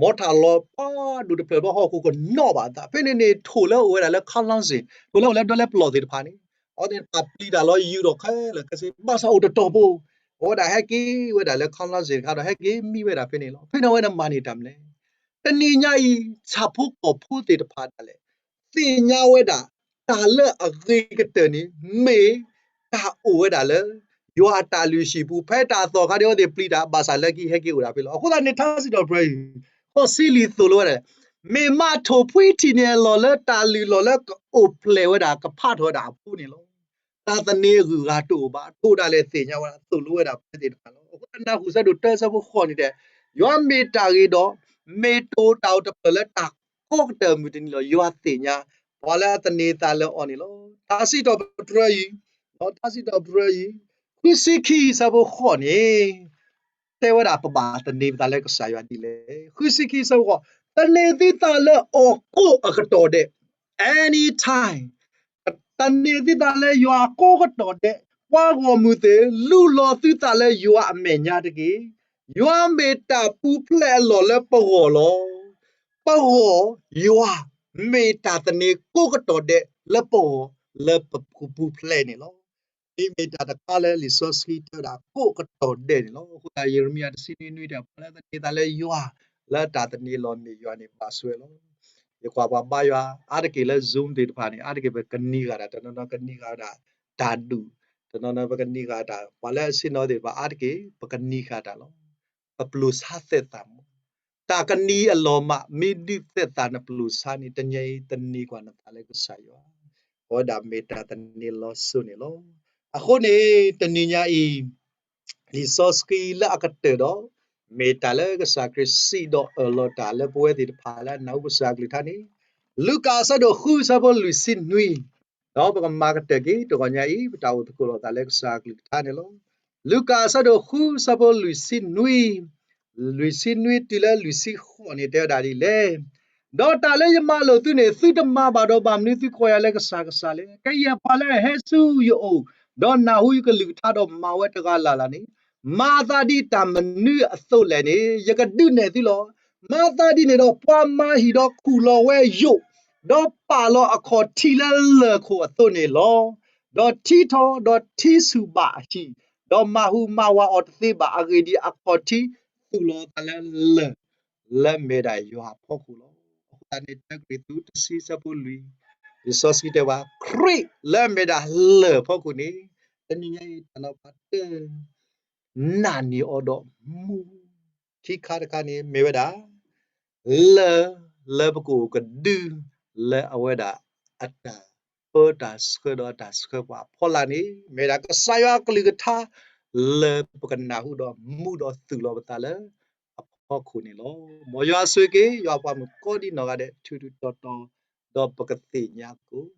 မီထၣ်လီၤပှၤဒိၣ်တဖျၢၣ်ဘျီ ဟီၣ်ခိၣ်ကနီၣ်ဘၣ်အသး, ဖဲန့ၣ်န့ၣ် ထိၣ်လၢအအိၣ်ဝဲဒၣ်လၢ ခီလီစ့ၣ်, ထိၣ်လၢအအိၣ်လၢဒွဲလၢပျီၢ်သ့ၣ်တဖၣ်န့ၣ်, အဝဲသ့ၣ်တဖၣ်ပျံၤတၢ်လီၤယုာ်ထီၣ်ခဲလၢာ်ခဲဆ့ ဘၣ်ဆၣ်အိၣ်တတီၤဖိ, အဝဲဒၣ်ဟဲက့ၤဝဲဒၣ်လၢ ခီလီစ့ၣ်တခါဒီး ဟဲက့ၤမံဝဲဒၣ်ဖဲန့ၣ်လီၤ. ဖဲန့ၣ်အဝဲဒၣ်မၤန့ၢ်တၢ်မနုၤလဲၣ်. တနံၤညါအံၤ ဆၣ်ဖိကီၢ်ဖိသ့ၣ်တဖၣ်ဒၣ်လဲာ် သ့ၣ်ညါဝဲဒၣ် တၢ်လၢအဂ့ၤကတၢၢ်န့ၣ် မ့ၢ်တၢ်အိၣ်ဝဲဒၣ်လၢ ယွၤအတၢ်လုၢ်ဟံၣ်ပူၤ ဖဲတၢ်အသီၣ်အခါန့ၣ် အဝဲသ့ၣ်ပျံၤတၢ် ဘၣ်ဆၣ်လၢခံဟဲက့ၤအိၣ်ဒၣ်ဖဲလီၤ. အဃိသတးန့ၣ် ထါစံးထီၣ်ပတြၢၤအံၤ ဃိးဆံလွံၢ်သိၣ်လိဝဲဒၣ်, မ့ၢ်မးထိၣ်ဖှံထံၣ်န့ၢ်အလီၢ်လၢတၢ်လုၢ်လီၢ်လၢကအိၣ်ဖျဲၣ်ဝဲဒၣ် ကဖးထီၣ်ဝဲဒၣ်အဖိန့ၣ်လီၤ. တၢ်သန့ၤအဂုၤအဂၤတအိၣ်ဘၣ်, ထိၣ်ဒၣ်လဲာ်သ့ၣ်ညါဝဲဒၣ် သိၣ်လိဝဲဒၣ်ပဝဲသ့ၣ်တဖၣ်လီၤ. အဃိသတးနၢ်ဟူဆၢဒိၣ်တၢဆၢဖိဃိးန့ၣ်တဲ, ယွၤမ့ၢ်တၢ်ဂ့ၤဒီး မ့ၢ်တၢ်အိၣ်တၢ်အုၣ်တဖျၢၣ်လၢတၢ်ကီကတၢၢ်မုၢ်တနံၤလီၤ. ယွၤသ့ၣ်ညါ ပှၤလၢအသန့ၤသးလၢအီၤန့ၣ်လီၤ. ထါစံးထီၣ်ပတြၢၤအံၤ, ထါစံးထီၣ်ပတြၢၤအံၤ, ဃုဆံခံဆၢဖိဃိးန့ၣ် တဲဝဲဒၣ်ပဘၣ်သန့ၤပသးလၢကစၢ်ယွၤဒ်လဲၣ်. ဃုဆံခံဆၢဖိဃိး, သန့ၤသုသးလၢအီၤကိးအကတီၢ်ဒဲး, anytime, သန့ၤသုသးလၢယွၤကိးကတီၢ်ဒဲး, ပှၤဂီၢ်မုၢ်သ့ၣ်, လူလီၤသုသးလၢယွၤအမဲာ်ညါတက့ၢ်. ယွၤမ့ၢ်တၢ်ပူၤဖျဲးအလီၢ်လၢပဂီၢ်လီၤ. ပဂီၢ်ယွၤ မ့ၢ်တၢ်သန့ၤကိးကတီၢ်ဒဲးလၢပဂီၢ်လၢပပူၤဖျဲးန့ၣ်လီၤ. မ့မ့ၢ်တၢ်တခါလၢလံာ်စီဆှံတဲဝဲဒၣ်ကိးကတီၢ်ဒဲးန့ၣ်လီၤ. အဃိသတးယံးရမံယၤတဆံနွံနွံတဲ ပှၤလၢသန့ၤသးလၢယွၤ လၢတၢ်သန့ၤလီၤမ့ၢ်ယွၤန့ၣ်ဘၣ်စွဲလီၤ. ယကွၢ်ပှၤဘါယွၤအါတက့ၢ်လၢ Zoom သ့ၣ်တဖၣ်န့ၣ် အါတက့ၢ်ပကနံၤဃာ်တၢ်, တနီၤနီၤကနံၤဃာ်ဝဲဒၣ်တၢ်ဒူၣ်, တနီၤနီၤပကနံၤဃာ်တၢ်, ပှၤလၢအဆ့ၣ်နီၤသ့ၣ်တဖၣ်အါတက့ၢ် ပကနံၤဃာ်တၢ်လီၤ. ပပျိၢ်ဆါသက်သာမး, တၢ်ကနံၤအလီၢ်မး မ့ၢ်ဒုးသက်သာနပျိၢ်ဆါန့ၣ် တနံၤအံၤသန့ၤကွၢ်နသးလၢကစၢ်ယွၤ, အဝဲဒၣ်မ့ၢ်တၢ်သန့ၤလီၤစိၤန့ၣ်လီၤ. အဃိန့ၣ် တနံၤညါအံၤ လံာ်စီဆှံလၢအကတၢၢ်ဒီး မ့ၢ်တၢ်လၢကစၢ်ခရံာ်စံးဒီးအၢၣ်လီၤတၢ်လၢပဝဲသ့ၣ်တဖၣ်လၢအနၢ်ဟူကစၢ်အကလုၢ်ကထါန့ၣ်, လူၤကၣ်အဆၢဒိၣ်ဃုဆၢဖိလွံၢ်ဆံနွံ, ဒီးပကမၤကတၢၢ်က့ၤ တဂီၤညါအံၤ ပတၢ်အိၣ်သကိးလိာ်သးလၢကစၢ်အကလုၢ်ကထါန့ၣ်လီၤ. လူၤကၣ်အဆၢဒိၣ်ဃုဆၢဖိလွံၢ်ဆံနွံ, လွံၢ်ဆံနွံတုၤလၢလွံၢ်ဆံဃိးန့ၣ် တဲဝဲဒၣ်ဒ်လဲၣ်. ဒီးတၢ်လၢယမၤလိာ်သုန့ၣ် သုတမၤဘၣ်ဒီးဘၣ်မနုၤသုကိးယၤလၢကစၢ်ကစၢ်လဲၣ်. ကယဲၢ်ပှၤလၢအဟဲဆူယအိၣ် ဒီးနၢ်ဟူယကလုၢ်ကထါဒီးမၤဝဲတဂၤလၢ်လၢ်န့ၣ်, မၤသးဒ်တၢ်မနုၤအသိးလဲၣ်န့ၣ် ယကဒုးနဲၣ်သုလီၤ. မၤသးဒ်န့ၣ်ဒီး ပှၤမၤဟံၣ်ဒီးခူၣ်လီၤဝဲယိာ် ဒီးပာ်လီၤအခီၣ်ထံးလၢလၢၢ်ခိၣ်အသိးန့ၣ်လီၤ. ဒီးထံထီၣ်, ဒီးထံဆူၣ်ဘၣ်အဟံၣ်, ဒီးမၤဟူးမၤဝးအီၤတသ့ဘၣ်. အဂ့ၢ်ဒ်အံၤ, အခီၣ်ထံးသူၣ်လီၤအသးလၢလၢၢ် လၢအမ့ၢ်ဒၣ်ယွၤအဖီခိၣ်လီၤ. အဃိသတးန့ၣ် တၢကရံၣ်သူးတဆံ ဆၢဖိလွံၢ်, လံာ်စီဆှံတဲဝဲ ခရံာ်လၢအမ့ၢ်ဒၣ်လၢၢ်အဖီခိၣ်န့ၣ်, တနံၤညါအံၤ တၢ်နီၤဖးတၢ် နာ်န့ၢ်အီၤဒီးမူ, ခံခါတခါန့ၣ် မ့ၢ်ဝဲဒၣ် လၢၢ်လၢပကအိၣ်ကဒု လၢအဝဲဒၣ်အတၢ်ပၢတၢ်ဆှၢဒီးအတၢ်ဆှၢပှၤအဖီလာ်န့ၣ် မ့ၢ်ဝဲဒၣ်ကစၢ်ယွၤအကလုၢ်ကထါ လၢပကနၢ်ဟူဒီးမူဒီးသူၣ်လီၤပသးလၢအဖီခိၣ်န့ၣ်လီၤ. မ်ယွၤဆိၣ်ဂ့ၤက့ၤ ယွၤပှၤမုၣ်ကိးဒံနီၢ်ဂၤဒဲး ထူးထူးတီၤတီၤ, ဒီးပကသ့ၣ်ညါသကိး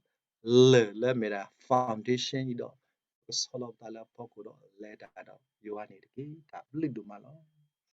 လၢၢ်လၢအမ့ၢ်ဒၣ် foundation အံၤဒီး ပကဆီလီၤပသးလၢအဖီခိၣ်ဒီးလဲၤတၢ်ဒီးယွၤန့ၣ်တက့ၢ်. တၢ်ဘျုးဒိၣ်မးလီၤ.